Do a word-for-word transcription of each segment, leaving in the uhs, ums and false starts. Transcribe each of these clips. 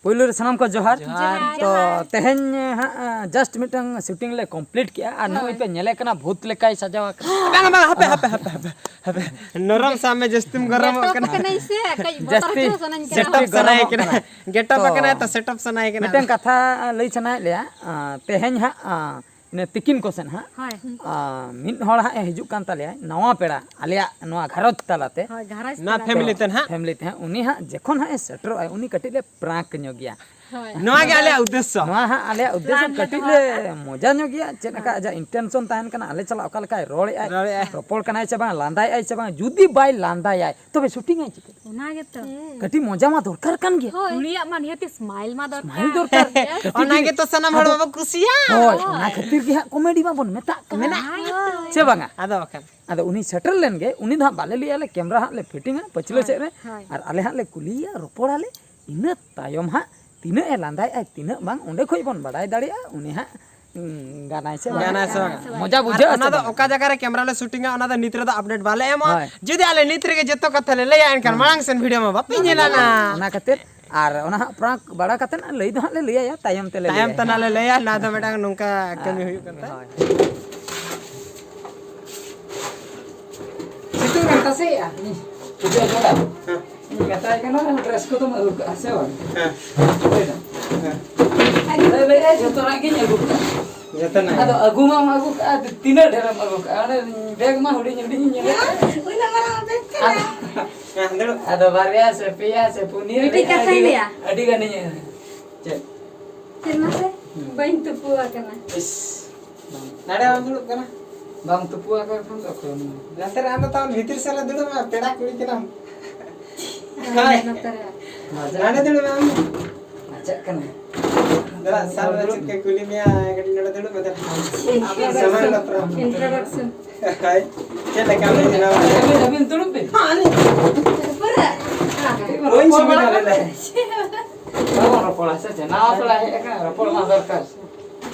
ᱯᱳᱭᱞᱳ ᱨᱮ ᱥᱟᱱᱟᱢ ᱠᱚ ᱡᱚᱦᱟᱨ᱾ ᱡᱚᱦᱟᱨ᱾ ᱛᱚ ᱛᱮᱦᱮᱧ ᱦᱟᱸᱜ just ᱢᱤᱫᱴᱟᱝ ᱥᱩᱴᱤᱝ ᱞᱮ ᱠᱚᱢᱯᱞᱤᱴ ᱠᱮᱜᱼᱟ ᱟᱨ ᱱᱚᱜᱼᱚᱭ ᱯᱮ ᱧᱮᱞᱮ ᱠᱟᱱᱟ ᱵᱷᱩᱛ ᱞᱮᱠᱟᱭ ᱥᱟᱡᱟᱣ ᱟᱠᱟᱱᱟ᱾ ᱵᱟᱝᱟ, ᱵᱟᱝᱟ, ᱦᱟᱯᱮ, ᱦᱟᱯᱮ, ᱦᱟᱯᱮ, ᱦᱟᱯᱮ, ᱦᱟᱯᱮ᱾ ᱱᱚᱨᱚᱢ ᱥᱟᱵ ᱢᱮ, ᱡᱟᱹᱥᱛᱤᱢ ᱜᱚᱨᱚᱢᱚᱜ ᱠᱟᱱᱟ᱾ ᱠᱟᱱᱟᱭ ᱥᱮ, ᱠᱟᱹᱡ ᱵᱚᱛᱚᱨ ᱡᱟᱹᱥᱛᱤ, ᱦᱚᱪᱚ ᱥᱟᱱᱟᱧ ᱠᱟᱱᱟ᱾ ᱡᱟᱹᱥᱛᱤ ᱥᱮᱴᱟᱯ ᱥᱟᱱᱟᱭᱮ ᱜᱚᱨᱚᱢᱚᱜ ᱠᱟᱱᱟ᱾ ᱠᱟᱱᱟ᱾ ᱜᱮᱴᱟᱯ ᱛᱚ, ᱟᱠᱟᱱᱟᱭ ᱛᱚ, ᱥᱮᱴᱟᱯ ᱥᱟᱱᱟᱭᱮ ᱠᱟᱱᱟ᱾ ᱢᱤᱫᱴᱟᱝ ᱠᱟᱛᱷᱟ ᱞᱟᱹᱭ ᱥᱟᱱᱟᱭᱮᱫ ᱞᱮᱭᱟ, ᱟᱸ, ᱛᱮᱦᱮᱧ ᱦᱟᱸᱜ, ᱟᱸ, ᱤᱱᱟᱹ ᱛᱤᱠᱤᱱ ᱠᱚ ᱥᱮᱱ ᱦᱟᱸᱜ, ᱦᱳᱭ᱾ ᱟᱸ, ᱢᱤᱫ ᱦᱚᱲ ᱦᱟᱸᱜ ᱮ ᱦᱤᱡᱩᱜ ᱠᱟᱱ ᱛᱟᱞᱮᱭᱟ, ᱱᱟᱣᱟ ᱯᱮᱲᱟ, ᱟᱞᱮᱭᱟᱜ ᱱᱚᱣᱟ ᱜᱷᱟᱨᱚᱸᱡᱽ ᱛᱟᱞᱟᱛᱮ᱾ ᱦᱳᱭ, ᱜᱷᱟᱨᱚᱸᱡᱽ ᱱᱚᱣᱟ ᱛᱟᱞᱟᱛᱮ᱾ ᱯᱷᱮᱢᱤᱞᱤ ᱛᱮ ᱱᱟᱦᱟᱜ᱾ ᱯᱷᱮᱢᱤᱞᱤ ᱛᱮ ᱦᱟᱸᱜ, ᱩᱱᱤ ᱦᱟᱸᱜ ᱡᱚᱠᱷᱚᱱ ᱦᱟᱸᱜ ᱮ ᱥᱮᱴᱮᱨᱚᱜᱼᱟᱭ, ᱩᱱᱤ ᱠᱟᱹᱴᱤᱡ ᱞᱮ ᱯᱨᱟᱝᱠ ᱧᱚᱜᱮᱭᱟ᱾ ᱦᱳᱭ᱾ ᱱᱚᱣᱟ ᱜᱮ ᱟᱞᱮᱭᱟᱜ ᱩᱫᱽᱫᱮᱥᱥᱚ᱾ ᱱᱚᱣᱟ ᱦᱟᱸᱜ ᱟᱞᱮᱭᱟᱜ ᱩᱫᱽᱫᱮᱥᱥᱚ, ᱯᱞᱟᱱ ᱞᱮ ᱠᱟᱹᱴᱤᱡ ᱫᱚᱦᱚ ᱞᱮ ᱟᱠᱟᱫᱼᱟ᱾ ᱢᱚᱡᱟ ᱧᱚᱜᱮᱭᱟ, ᱪᱮᱫ ᱞᱮᱠᱟ ᱦᱳᱭ᱾ ᱟᱡᱟᱜ ᱤᱱᱴᱮᱱᱥᱚᱱ ᱛᱟᱦᱮᱱ ᱠᱟᱱᱟ, ᱟᱞᱮ ᱥᱟᱞᱟᱜ ᱚᱠᱟ ᱞᱮᱠᱟᱭ ᱨᱚᱲᱮᱫᱼᱟᱭ, ᱨᱚᱲᱮᱫᱼᱟᱭ᱾ ᱨᱚᱯᱚᱲ ᱠᱟᱱᱟᱭ ᱥᱮ ᱵᱟᱝ, ᱞᱟᱸᱫᱟᱭᱮᱫᱼᱟᱭ ᱥᱮ ᱵᱟᱝ, ᱡᱩᱫᱤ ᱵᱟᱭ ᱞᱟᱸᱫᱟᱭᱟᱭ, ᱛᱚᱵᱮ ᱥᱩᱴᱤᱝ ᱟᱭ ᱪᱤᱠᱟᱹ? ᱚᱱᱟ ᱜᱮᱛᱚ᱾ ᱦᱮᱸ᱾ ᱠᱟᱹᱴᱤᱡ ᱢᱚᱡᱟ ᱢᱟ ᱫᱚᱨᱠᱟᱨ ᱠᱟᱱ ᱜᱮᱭᱟ᱾ ᱦᱳᱭ᱾ ᱩᱱᱤᱭᱟᱜ ᱢᱟ ᱱᱤᱦᱟᱹᱛᱤ ᱥᱢᱟᱭᱤᱞ ᱢᱟ ᱫᱚᱨᱠᱟᱨ᱾ ᱥᱢᱟᱭᱤᱞ ᱫᱚᱨᱠᱟᱨ᱾ ᱠᱟᱹᱴᱤᱡ ᱚᱱᱟ ᱡᱩᱫᱤ ᱜᱮᱛᱚ ᱥᱟᱱᱟᱢ ᱦᱚᱲ ᱟᱫᱚ ᱵᱟᱵᱚ ᱠᱩᱥᱤᱭᱟᱜ᱾ ᱦᱳᱭ, ᱚᱱᱟ ᱠᱷᱟᱹᱛᱤᱨ ᱜᱮ ᱦᱟᱸᱜ ᱠᱚᱢᱮᱰᱤ ᱢᱟᱵᱚᱱ ᱢᱮᱛᱟᱜ ᱠᱟᱱᱟ᱾ ᱢᱮᱱᱟᱜ ᱜᱮᱭᱟ᱾ ᱥᱮ ᱵᱟᱝᱟ? ᱟᱫᱚ ᱵᱟᱠᱷᱟᱱ᱾ ᱟᱫᱚ ᱩᱱᱤ ᱥᱮᱴᱮᱨ ᱞᱮᱱ ᱜᱮ, ᱩᱱᱤ ᱫᱚ ᱦᱟᱸᱜ ᱵᱟᱞᱮ ᱞᱟᱹᱭᱟ ᱞᱮ, ᱠᱮᱢᱨᱟ ᱦᱟᱸᱜ ᱞᱮ ᱯᱷᱤᱴᱤᱝᱟ ᱯᱟᱹᱪᱷᱞᱟᱹ ᱦᱳᱭ, ᱥᱮᱫ ᱨᱮ, ᱦᱳᱭ᱾ ᱟᱨ ᱟᱞᱮ ᱦᱟᱸᱜ ᱞᱮ ᱠᱩᱞᱤᱭᱮᱭᱟ, ᱨᱚᱯᱚᱲᱟᱞᱮ, ᱤᱱᱟᱹ ᱛᱟᱭᱚᱢ ᱦᱟᱸᱜ ᱛᱤᱱᱟᱹᱜ ᱮ ᱞᱟᱸᱫᱟᱭᱮᱫᱼᱟᱭ, ᱛᱤᱱᱟᱹᱜ ᱵᱟᱝ, ᱚᱸᱰᱮ ᱠᱷᱚᱡ ᱵᱚᱱ ᱵᱟᱰᱟᱭ ᱫᱟᱲᱮᱭᱟᱜᱼᱟ ᱩᱱᱤ ᱦᱟᱸᱜ, ᱩᱸ, ᱜᱟᱱᱟᱭ ᱥᱮ ᱵᱟᱝ᱾ ᱜᱟᱱᱟᱭ ᱥᱮ ᱵᱟᱝ᱾ ᱢᱚᱡᱟ ᱟᱨ ᱵᱩᱡᱷᱟᱹᱜᱼᱟ ᱚᱱᱟ ᱥᱮ ᱫᱚ ᱵᱟᱝ? ᱚᱠᱟ ᱡᱟᱭᱜᱟ ᱨᱮ ᱠᱮᱢᱨᱟ ᱞᱮ ᱥᱩᱴᱤᱝᱟ, ᱚᱱᱟ ᱫᱚ ᱱᱤᱛ ᱨᱮᱫᱚ ᱟᱯᱰᱮᱴ ᱵᱟᱞᱮ ᱮᱢᱟ᱾ ᱦᱳᱭ᱾ ᱡᱩᱫᱤ ᱟᱞᱮ ᱱᱤᱛ ᱨᱮᱜᱮ ᱡᱚᱛᱚ ᱠᱟᱛᱷᱟ ᱞᱮ ᱞᱟᱹᱭᱟ, ᱮᱱᱠᱷᱟᱱ ᱦᱳᱭ᱾ ᱢᱟᱲᱟᱝ ᱥᱮᱱ ᱵᱷᱤᱰᱤᱭᱳ ᱢᱟ ᱵᱟᱯᱮ ᱧᱮᱞᱟ ᱱᱟ᱾ ᱚᱱᱟ ᱠᱷᱟᱹᱛᱤᱨ ᱟᱨ ᱚᱱᱟ ᱦᱟᱸᱜ ᱯᱨᱟᱝᱠ ᱵᱟᱲᱟ ᱠᱟᱛᱮᱫ ᱞᱟᱹᱭ ᱫᱚ ᱦᱟᱸᱜ ᱞᱮ ᱞᱟᱹᱭᱟ, ᱛᱟᱭᱚᱢ ᱛᱮᱞᱮ ᱛᱟᱭᱚᱢ ᱞᱟᱹᱭᱟ᱾ ᱛᱮ ᱱᱟᱜ ᱞᱮ ᱞᱟᱹᱭᱟ, ᱱᱚᱣᱟ ᱫᱚ ᱢᱤᱫᱴᱟᱝ ᱱᱚᱝᱠᱟ ᱠᱟᱹᱢᱤ ᱦᱩᱭᱩᱜ ᱠᱟᱱ ᱛᱟᱭ᱾ ᱦᱳᱭ᱾ ᱥᱤᱛᱩᱝ ᱨᱮᱢ ᱛᱟᱥᱮᱭᱮᱜᱼᱟ? ᱤᱧ ᱯᱩᱡᱟᱹ ᱡᱚᱲᱟ᱾ ᱦᱮᱸ᱾ ᱤᱧ ᱢᱮᱛᱟᱭ ᱠᱟᱱᱟ, "ᱰᱨᱮᱥ ᱠᱚᱫᱚᱢ ᱟᱹᱜᱩ ᱠᱟᱜᱼᱟ ᱥᱮ ᱵᱟᱝ?" ᱦᱮᱸ᱾ ᱞᱟᱹᱭ ᱫᱟ᱾ ᱦᱮᱸ᱾ ᱟᱫᱚ ᱞᱟᱹᱭ ᱫᱟᱭ, "ᱡᱚᱛᱚᱱᱟᱜ ᱜᱤᱧ ᱟᱹᱜᱩ ᱠᱟᱜᱼᱟ᱾" ᱡᱚᱛᱚᱱᱟᱜ ᱟᱫᱚ ᱜᱮ᱾ ᱟᱹᱜᱩ ᱢᱟᱢ ᱟᱹᱜᱩ ᱠᱟᱜᱼᱟ, ᱟᱫᱚ ᱛᱤᱱᱟᱹᱜ ᱰᱷᱮᱨᱮᱢ ᱟᱹᱜᱩ ᱠᱟᱜᱼᱟ? ᱚᱸᱰᱮ ᱵᱮᱜᱽ ᱢᱟ ᱦᱩᱰᱤᱧ ᱦᱩᱰᱤᱧ ᱤᱧ ᱧᱮᱞᱮᱫ᱾ ᱩᱱᱟᱹᱜ ᱢᱟᱨᱟᱝ ᱵᱮᱜᱽ ᱠᱟᱱᱟ᱾ ᱟᱫᱚ ᱦᱮᱸ, ᱫᱩᱲᱩᱵ᱾ ᱟᱫᱚ ᱵᱟᱨᱭᱟ ᱥᱮ ᱯᱮᱭᱟ ᱥᱮ ᱯᱩᱱᱭᱟᱹ ᱢᱤᱫᱴᱤᱡ ᱠᱟᱛᱷᱟᱧ ᱞᱟᱹᱭᱟ᱾ ᱟᱹᱰᱤ ᱜᱟᱱᱤᱧ ᱪᱮᱫ? ᱪᱮᱫ ᱢᱟᱥᱮ? ᱦᱩᱸ᱾ ᱵᱟᱹᱧ ᱛᱩᱯᱩ ᱟᱠᱟᱱᱟ᱾ ᱤᱥ᱾ ᱱᱟᱰᱮ ᱵᱟᱢ ᱫᱩᱲᱩᱵ ᱠᱟᱱᱟ? ᱵᱟᱢ ᱛᱩᱯᱩ ᱟᱠᱟᱱ ᱠᱷᱟᱱ ᱫᱚ ᱚᱠᱚᱭ ᱩᱱᱤ? ᱱᱚᱛᱮ ᱨᱮ ᱟᱢ ᱫᱚ ᱛᱟᱢ ᱵᱷᱤᱛᱤᱨ ᱥᱮᱫ ᱨᱮ ᱫᱩᱲᱩᱵ ᱢᱮ, ᱯᱮᱲᱟ ᱠᱩᱲᱤ ᱠᱟᱱᱟᱢ᱾ ᱦᱳᱭ᱾ ᱱᱚᱛᱮ ᱨᱮ᱾ ᱱᱟᱰᱮ ᱫᱩᱲᱩᱵ ᱢᱮ ᱟᱢ᱾ ᱢᱟᱪᱟᱜ ᱠᱟᱱᱟ᱾ ᱫᱮᱞᱟ, ᱥᱟᱨ ᱨᱮ ᱪᱮᱫ ᱠᱚ ᱠᱩᱞᱤ ᱢᱮᱭᱟ, ᱠᱟᱹᱴᱤᱡ ᱱᱚᱰᱮ ᱫᱩᱲᱩᱵ ᱢᱮ, ᱫᱮᱞᱟ᱾ ᱥᱟᱢᱟᱝ ᱫᱟᱯᱨᱟᱢ᱾ Introduction᱾ ᱦᱳᱭ᱾ ᱪᱮᱫ ᱞᱮᱠᱟ ᱢᱮᱱᱟᱢᱟ? ᱟᱹᱵᱤᱱ, ᱟᱹᱵᱤᱱ ᱫᱩᱲᱩᱵ ᱵᱤᱱ᱾ ᱦᱚᱸ, ᱟᱹᱞᱤᱧ᱾ ᱯᱩᱨᱟᱹ᱾ ᱵᱟᱹᱧ ᱥᱩᱵᱤᱫᱷᱟ ᱞᱮᱱᱟ᱾ ᱵᱟᱵᱚᱱ ᱨᱚᱯᱚᱲᱟ, ᱥᱮ ᱪᱮᱫ? ᱱᱟᱣᱟ ᱯᱮᱲᱟ ᱦᱮᱡ ᱟᱠᱟᱱᱟ, ᱨᱚᱯᱚᱲ ᱢᱟ ᱫᱚᱨᱠᱟᱨ᱾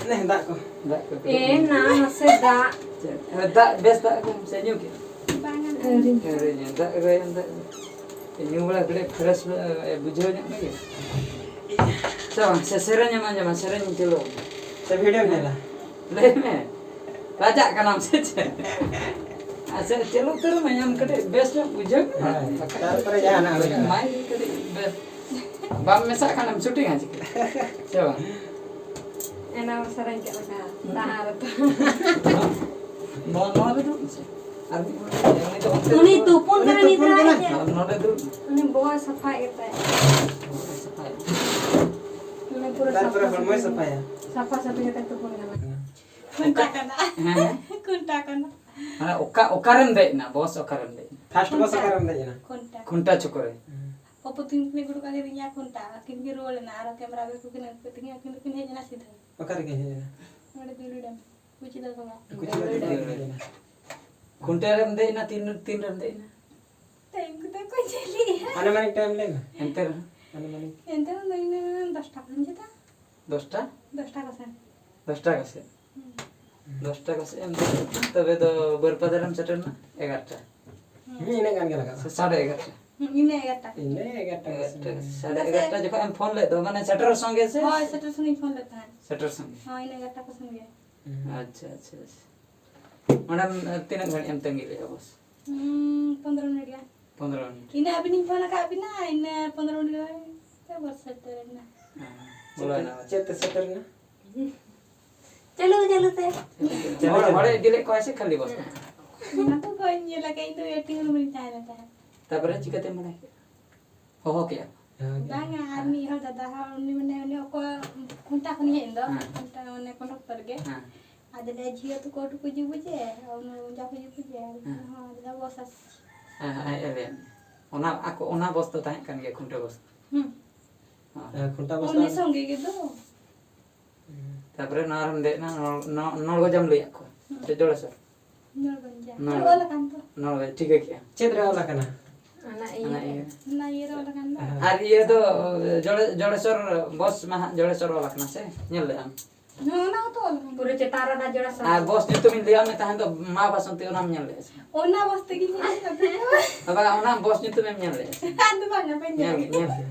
ᱱᱮ, ᱫᱟᱜ ᱠᱚ᱾ ᱫᱟᱜ ᱠᱚ᱾ ᱮ, ᱱᱟ, ᱱᱟᱥᱮ ᱫᱟᱜ᱾ ᱪᱮᱫ? ᱫᱟᱜ, ᱵᱮᱥ ᱫᱟᱜ ᱠᱚ ᱥᱮ ᱧᱩ ᱠᱮᱫ? ᱵᱟᱝᱟ᱾ ᱟᱹᱣᱨᱤ᱾ ᱟᱹᱣᱨᱤ ᱧᱩ, ᱫᱟᱜ ᱨᱮ, ᱫᱟᱜ ᱨᱮ᱾ ᱧᱩ ᱵᱟᱲᱟ ᱠᱟᱹᱴᱤᱡ fresh ᱵᱩᱡᱷᱟᱹᱣ ᱧᱚᱜ ᱢᱮᱜᱮ᱾ ᱛᱚ, ᱥᱮ ᱥᱮᱨᱮᱧ ᱮᱢ ᱟᱸᱡᱚᱢᱟ, ᱥᱮᱨᱮᱧ ᱤᱧ ᱪᱟᱹᱞᱩ ᱟᱢᱟ᱾ ᱥᱮ ᱵᱷᱤᱰᱤᱭᱳᱢ ᱧᱮᱞᱟ? ᱞᱟᱹᱭ ᱢᱮ, ᱞᱟᱡᱟᱜ ᱠᱟᱱᱟᱢ ᱥᱮ ᱪᱮᱫ? ᱟᱪᱪᱷᱟ, ᱪᱟᱹᱞᱩ ᱩᱛᱟᱹᱨ ᱢᱮ, ᱟᱢ ᱠᱟᱹᱴᱤᱡ ᱵᱮᱥ ᱧᱚᱜ ᱵᱩᱡᱷᱟᱹᱣ ᱢᱮ᱾ ᱦᱳᱭ, ᱵᱟᱠᱷᱟᱡ ᱛᱟᱨᱯᱚᱨᱮ ᱡᱟᱦᱟᱱᱟᱜ ᱦᱩᱭᱩᱜᱼᱟ᱾ ᱢᱟᱭᱤᱠ ᱠᱟᱹᱴᱤᱡ ᱵᱮᱥ᱾ ᱵᱟᱢ ᱢᱮᱥᱟᱜ ᱠᱷᱟᱱ ᱮᱢ ᱥᱩᱴᱤᱝᱟ ᱪᱤᱠᱟᱹ? ᱥᱮ ᱵᱟᱝ? ᱮᱱᱟᱝ ᱥᱮᱨᱮᱧ ᱠᱮᱫ ᱞᱮᱠᱟ, ᱛᱟᱦᱟᱸ ᱨᱮᱛᱚ᱾ ᱱᱚᱣᱟ, ᱱᱚᱣᱟ ᱨᱮ ᱫᱩᱲᱩᱵ ᱢᱮᱥᱮ᱾ ᱟᱨ ᱢᱤᱫ ᱦᱚᱲ ᱩᱱᱤ ᱫᱚ ᱚᱱᱛᱮ ᱩᱱᱤ ᱨᱮ ᱛᱩᱯᱩᱱ ᱩᱱᱤ ᱠᱟᱱᱟ ᱛᱩᱯᱩᱱ ᱱᱤᱛ ᱠᱟᱱᱟ᱾ ᱟᱡ ᱛᱮ᱾ ᱟᱨ ᱱᱚᱰᱮ ᱫᱩᱲᱩᱵ ᱢᱮ᱾ ᱩᱱᱤ ᱵᱚᱦᱚᱜ ᱥᱟᱯᱷᱟᱭᱮᱫ ᱜᱮᱛᱟᱭ᱾ ᱵᱚᱦᱚᱜ ᱥᱟᱯᱷᱟᱭᱮᱫ᱾ ᱩᱱᱤ ᱯᱩᱨᱟᱹ ᱛᱟᱨᱯᱚᱨᱮ ᱥᱟᱯᱷᱟ ᱦᱚᱲᱢᱚᱭ ᱥᱟᱹᱯᱷᱤ, ᱥᱟᱯᱷᱟᱭᱟ᱾ ᱥᱟᱯᱷᱟ ᱥᱟᱹᱯᱷᱤ ᱠᱟᱛᱮ ᱛᱩᱯᱩᱱ ᱠᱟᱱᱟ᱾ ᱦᱮᱸ᱾ ᱠᱩᱱᱴᱟ ᱠᱟᱱᱟ᱾ ᱦᱮᱸ, ᱦᱮᱸ᱾ ᱠᱩᱱᱴᱟ ᱠᱟᱱᱟ᱾ ᱢᱟᱱᱮ ᱚᱠᱟ, ᱚᱠᱟᱨᱮᱢ ᱫᱮᱡ ᱮᱱᱟ? ᱵᱚᱥ ᱚᱠᱟᱨᱮᱢ ᱫᱮᱡ ᱮᱱᱟ? ᱯᱷᱟᱥᱴ ᱵᱚᱥ ᱠᱩᱱᱴᱟ᱾ ᱚᱠᱟᱨᱮᱢ ᱫᱮᱡ ᱮᱱᱟ? ᱠᱩᱱᱴᱟ᱾ ᱠᱩᱱᱴᱟ ᱪᱚᱠᱚᱨᱮ᱾ ᱦᱮᱸ᱾ ᱚᱯᱚ ᱛᱤᱱ ᱠᱤᱱ ᱜᱩᱰᱩ ᱠᱟᱜᱮ ᱨᱤᱧᱟ ᱠᱩᱱᱴᱟ᱾ ᱟᱹᱠᱤᱱ ᱠᱤᱱ ᱨᱩᱣᱟᱹᱲ ᱮᱱᱟ᱾ ᱟᱨᱚ ᱠᱮᱢᱨᱟ ᱟᱹᱜᱩ ᱠᱤᱱ ᱟᱹᱜᱩ ᱠᱮᱫ ᱛᱤᱧᱟ᱾ ᱟᱹᱠᱤᱱ ᱫᱚᱠᱤᱱ ᱦᱮᱡ ᱮᱱᱟ ᱥᱤᱫᱷᱟᱹ᱾ ᱚᱠᱟ ᱨᱮᱠᱤᱱ ᱦᱮᱡ ᱮᱱᱟ? ᱱᱚᱰᱮ ᱫᱤᱞᱤ ᱰᱮᱢ᱾ ᱠᱩᱪᱤᱞᱟ ᱰᱚᱸᱜᱟ᱾ ᱠᱩᱪᱤᱞᱟ ᱰᱚᱸᱜᱟ ᱨᱮᱢ ᱫᱮᱡ ᱮᱱᱟ᱾ ᱠᱩᱱᱴᱟ ᱨᱮᱢ ᱫᱮᱡ ᱮᱱᱟ, ᱛᱤᱱ, ᱛᱤᱱ ᱨᱮᱢ ᱫᱮᱡ ᱮᱱᱟ? ᱴᱟᱭᱤᱢ ᱠᱚᱫᱚ ᱠᱚ ᱧᱮᱞᱮᱜᱼᱟ᱾ ᱟᱹᱱᱩᱢᱟᱱᱤᱠ ᱴᱟᱭᱤᱢ ᱞᱟᱹᱭ ᱢᱮ᱾ ᱮᱱᱛᱮ ᱨᱮᱦᱚᱸ? ᱟᱹᱱᱩᱢᱟᱱᱤᱠ᱾ ᱮᱱᱛᱮ ᱨᱮᱦᱚᱸ ᱫᱚ ᱤᱱᱟᱹ ᱫᱚᱥᱴᱟ ᱠᱷᱚᱱ ᱪᱮᱫᱟᱜ? ᱫᱚᱥᱴᱟ? ᱫᱚᱥᱴᱟ ᱠᱚ ᱥᱮᱱ᱾ ᱫᱚᱥᱴᱟ ᱠᱚ ᱥᱮᱱ? ᱦᱩᱸ᱾ ᱫᱚᱥᱴᱟ ᱠᱚ ᱥᱮᱱ ᱮᱢ ᱫᱮᱡ ᱮᱱᱟ, ᱛᱚᱵᱮ ᱫᱚ ᱵᱟᱹᱨᱯᱟᱫᱟ ᱨᱮᱢ ᱥᱮᱴᱮᱨ ᱮᱱᱟ ᱮᱜᱟᱨᱚᱴᱟ᱾ ᱦᱩᱸ᱾ ᱦᱩᱸ, ᱤᱱᱟᱹᱜ ᱜᱟᱱ ᱜᱮ ᱞᱟᱜᱟᱜᱼᱟ᱾ ᱥᱮ ᱥᱟᱲᱮ ᱮᱜᱟᱨᱚᱴᱟ? ᱦᱩᱸ, ᱤᱱᱟᱹ ᱮᱜᱟᱨᱚᱴᱟ ᱠᱚ ᱤᱱᱟᱹ ᱥᱮᱱ᱾ ᱮᱜᱟᱨᱚᱴᱟ, ᱥᱟᱲᱮ ᱪᱮᱫᱟᱜ ᱥᱮ ᱮᱜᱟᱨᱚᱴᱟ ᱡᱚᱠᱷᱚᱱ ᱮᱢ ᱯᱷᱳᱱ ᱞᱮᱫ ᱫᱚ, ᱢᱟᱱᱮ ᱥᱮᱴᱮᱨᱚᱜ ᱥᱚᱸᱜᱮ ᱥᱮ? ᱦᱳᱭ, ᱥᱮᱴᱮᱨ ᱥᱚᱸᱜᱮᱧ ᱯᱷᱳᱱ ᱞᱮᱫ ᱛᱟᱦᱮᱸᱫ᱾ ᱥᱮᱴᱮᱨ ᱥᱚᱸᱜᱮ? ᱦᱳᱭ, ᱤᱱᱟᱹ ᱮᱜᱟᱨᱚᱴᱟ ᱠᱚ ᱥᱮᱱ ᱜᱮ᱾ ᱦᱩᱸ᱾ ᱟᱪᱪᱷᱟ, ᱟᱪᱪᱷᱟ, ᱟᱪᱪᱷᱟ᱾ ᱚᱸᱰᱮᱢ, ᱛᱤᱱᱟᱹᱜ ᱜᱷᱟᱹᱲᱤᱡ ᱮᱢ ᱛᱟᱺᱜᱤ ᱞᱮᱫᱼᱟ ᱵᱚᱥ? ᱦᱩᱸ, ᱯᱚᱱᱫᱽᱨᱚ ᱢᱤᱱᱤᱴ ᱜᱟᱱ᱾ ᱯᱚᱱᱫᱽᱨᱚ ᱢᱤᱱᱤᱴ᱾ ᱤᱱᱟᱹ ᱟᱹᱵᱤᱱ ᱤᱧ ᱯᱷᱳᱱ ᱟᱠᱟᱫ ᱵᱤᱱᱟ, ᱤᱱᱟᱹ ᱯᱚᱱᱫᱽᱨᱚ ᱢᱤᱱᱤᱴ ᱜᱟᱱ ᱛᱮ ᱵᱚᱥ ᱥᱮᱴᱮᱨ ᱮᱱᱟ᱾ ᱦᱮᱸ, ᱪᱮᱫ ᱵᱚᱞᱚᱭᱮᱱᱟ ᱛᱮ, ᱵᱚᱥ᱾ ᱪᱮᱫ ᱛᱮ ᱥᱮᱴᱮᱨ ᱮᱱᱟ? ᱪᱟᱹᱞᱩ, ᱪᱟᱹᱞᱩ ᱛᱮ᱾ ᱦᱚᱲ, ᱦᱚᱲᱮ ᱤᱫᱤ ᱞᱮᱫ ᱠᱚᱣᱟ ᱥᱮ ᱠᱷᱟᱹᱞᱤ ᱵᱚᱥ? ᱚᱱᱟ ᱫᱚ ᱵᱟᱹᱧ ᱧᱮᱞ ᱟᱠᱟᱫ, ᱤᱧ ᱫᱚ waiting room ᱨᱤᱧ ᱛᱟᱦᱮᱸ ᱞᱮᱱ ᱛᱟᱦᱮᱸᱫ᱾ ᱛᱟᱯᱚᱨᱮ ᱪᱤᱠᱟᱹᱛᱮᱢ ᱵᱟᱲᱟᱭ ᱠᱮᱫᱟ? ᱦᱚᱦᱚ ᱠᱮᱜᱼᱟ ᱠᱚ? ᱦᱮᱸ, ᱵᱟᱝᱟ, ᱟᱨ ᱢᱤᱫ ᱦᱚᱲ ᱫᱟᱫᱟ ᱦᱚᱲ, ᱩᱱᱤ ᱢᱟᱱᱮ, ᱩᱱᱤ ᱚᱠᱚᱭ ᱠᱷᱩᱱᱴᱟ ᱠᱷᱚᱱ ᱦᱮᱡ ᱮᱱ ᱫᱚ, ᱦᱮᱸ᱾ ᱠᱷᱩᱱᱴᱟ ᱢᱟᱱᱮ ᱠᱚᱱᱰᱚᱠᱴᱚᱨ ᱜᱮ᱾ ᱦᱮᱸ᱾ ᱟᱫᱚ ᱞᱟᱹᱭᱟ, "ᱡᱷᱤᱭᱟᱹ ᱛᱚ ᱠᱳᱴ ᱠᱚ ᱡᱩᱵᱩᱡᱮ, ᱚᱱᱟ ᱢᱚᱡᱟ ᱠᱚ ᱡᱩᱵᱩᱡᱮ", ᱟᱨ ᱦᱮᱸ᱾ ᱦᱚᱸ, ᱟᱫᱚ ᱵᱚᱥ ᱟᱥ-, ᱦᱮᱸ, ᱦᱮᱸ, ᱦᱮᱡ ᱞᱮᱱ᱾ ᱚᱱᱟ ᱟᱠᱚ, ᱚᱱᱟ ᱵᱚᱥ ᱫᱚ ᱛᱟᱦᱮᱸ ᱠᱟᱱ ᱜᱮᱭᱟ, ᱠᱷᱩᱱᱴᱟᱹ ᱵᱚᱥ᱾ ᱦᱩᱸ᱾ ᱦᱮᱸ᱾ ᱦᱮᱸ, ᱠᱷᱩᱱᱴᱟ ᱵᱚᱥ ᱩᱱᱤ ᱛᱟᱦᱮᱸ ᱥᱚᱸᱜᱮ ᱜᱮ ᱫᱚ᱾ ᱦᱩᱸ᱾ ᱛᱟᱯᱚᱨᱮ ᱱᱚᱣᱟ ᱨᱮᱢ ᱫᱮᱡ ᱮᱱᱟ, ᱱᱚ-, ᱱᱚ-, ᱱᱚᱲᱜᱚᱡᱟᱢ ᱞᱟᱹᱭᱟᱫ ᱠᱚᱣᱟ᱾ ᱦᱩᱸ᱾ ᱥᱮ ᱡᱚᱲᱮᱥᱚᱨ? ᱱᱚᱲᱜᱚᱡᱟ᱾ ᱱᱚᱲᱜᱚᱡᱟ᱾ ᱚᱞ ᱟᱠᱟᱱ ᱛᱚ᱾ ᱱᱚᱲᱜᱚᱡᱟ, ᱴᱷᱤᱠᱟᱹ ᱠᱮᱜᱼᱟ᱾ ᱪᱮᱫ ᱨᱮ ᱚᱞ ᱟᱠᱟᱱᱟ? ᱚᱱᱟ ᱤᱭᱟᱹ ᱚᱱᱟ ᱨᱮ᱾ ᱤᱭᱟᱹ᱾ ᱚᱱᱟ ᱤᱭᱟᱹ ᱨᱮ ᱚᱞ ᱟᱠᱟᱱ ᱫᱚ᱾ ᱦᱮᱸ᱾ ᱟᱨ ᱤᱭᱟᱹ ᱫᱚ, ᱡᱚᱲᱮ-, ᱡᱚᱲᱮᱥᱚᱨ, ᱵᱚᱥ ᱢᱟ ᱦᱟᱸᱜ ᱡᱚᱲᱮᱥᱚᱨ ᱚᱞ ᱟᱠᱟᱱᱟ ᱥᱮ? ᱧᱮᱞ ᱞᱮᱜᱼᱟᱢ? ᱦᱮᱸ, ᱚᱱᱟ ᱦᱚᱸᱛᱚ ᱚᱞ ᱟᱠᱟᱱ ᱯᱩᱨᱟᱹ ᱜᱮᱭᱟ᱾ ᱪᱮᱛᱟᱱ ᱨᱮ ᱚᱱᱟ ᱡᱚᱲᱟ ᱥᱟᱶ᱾ ᱟᱨ ᱵᱚᱥ ᱧᱩᱛᱩᱢᱤᱧ ᱞᱟᱹᱭᱟᱢ ᱢᱮ ᱛᱟᱦᱮᱸᱫ ᱫᱚ, ᱢᱟ ᱵᱟᱥᱚᱱᱛᱤ, ᱚᱱᱟᱢ ᱧᱮᱞ ᱞᱮᱜᱼᱟ ᱥᱮ? ᱚᱱᱟ ᱵᱚᱥ ᱛᱮᱜᱮ ᱧᱮᱞ ᱠᱟᱫᱟ᱾ ᱵᱟᱵᱟ, ᱚᱱᱟ ᱵᱚᱥ ᱧᱩᱛᱩᱢᱮᱢ ᱧᱮᱞ ᱞᱮᱜᱼᱟ ᱥᱮ? ᱟᱫᱚ ᱵᱟᱝᱟ, ᱵᱟᱹᱧ ᱧᱮᱞ ᱧᱮᱞ ᱜᱮ, ᱧᱮᱞ ᱜᱮ᱾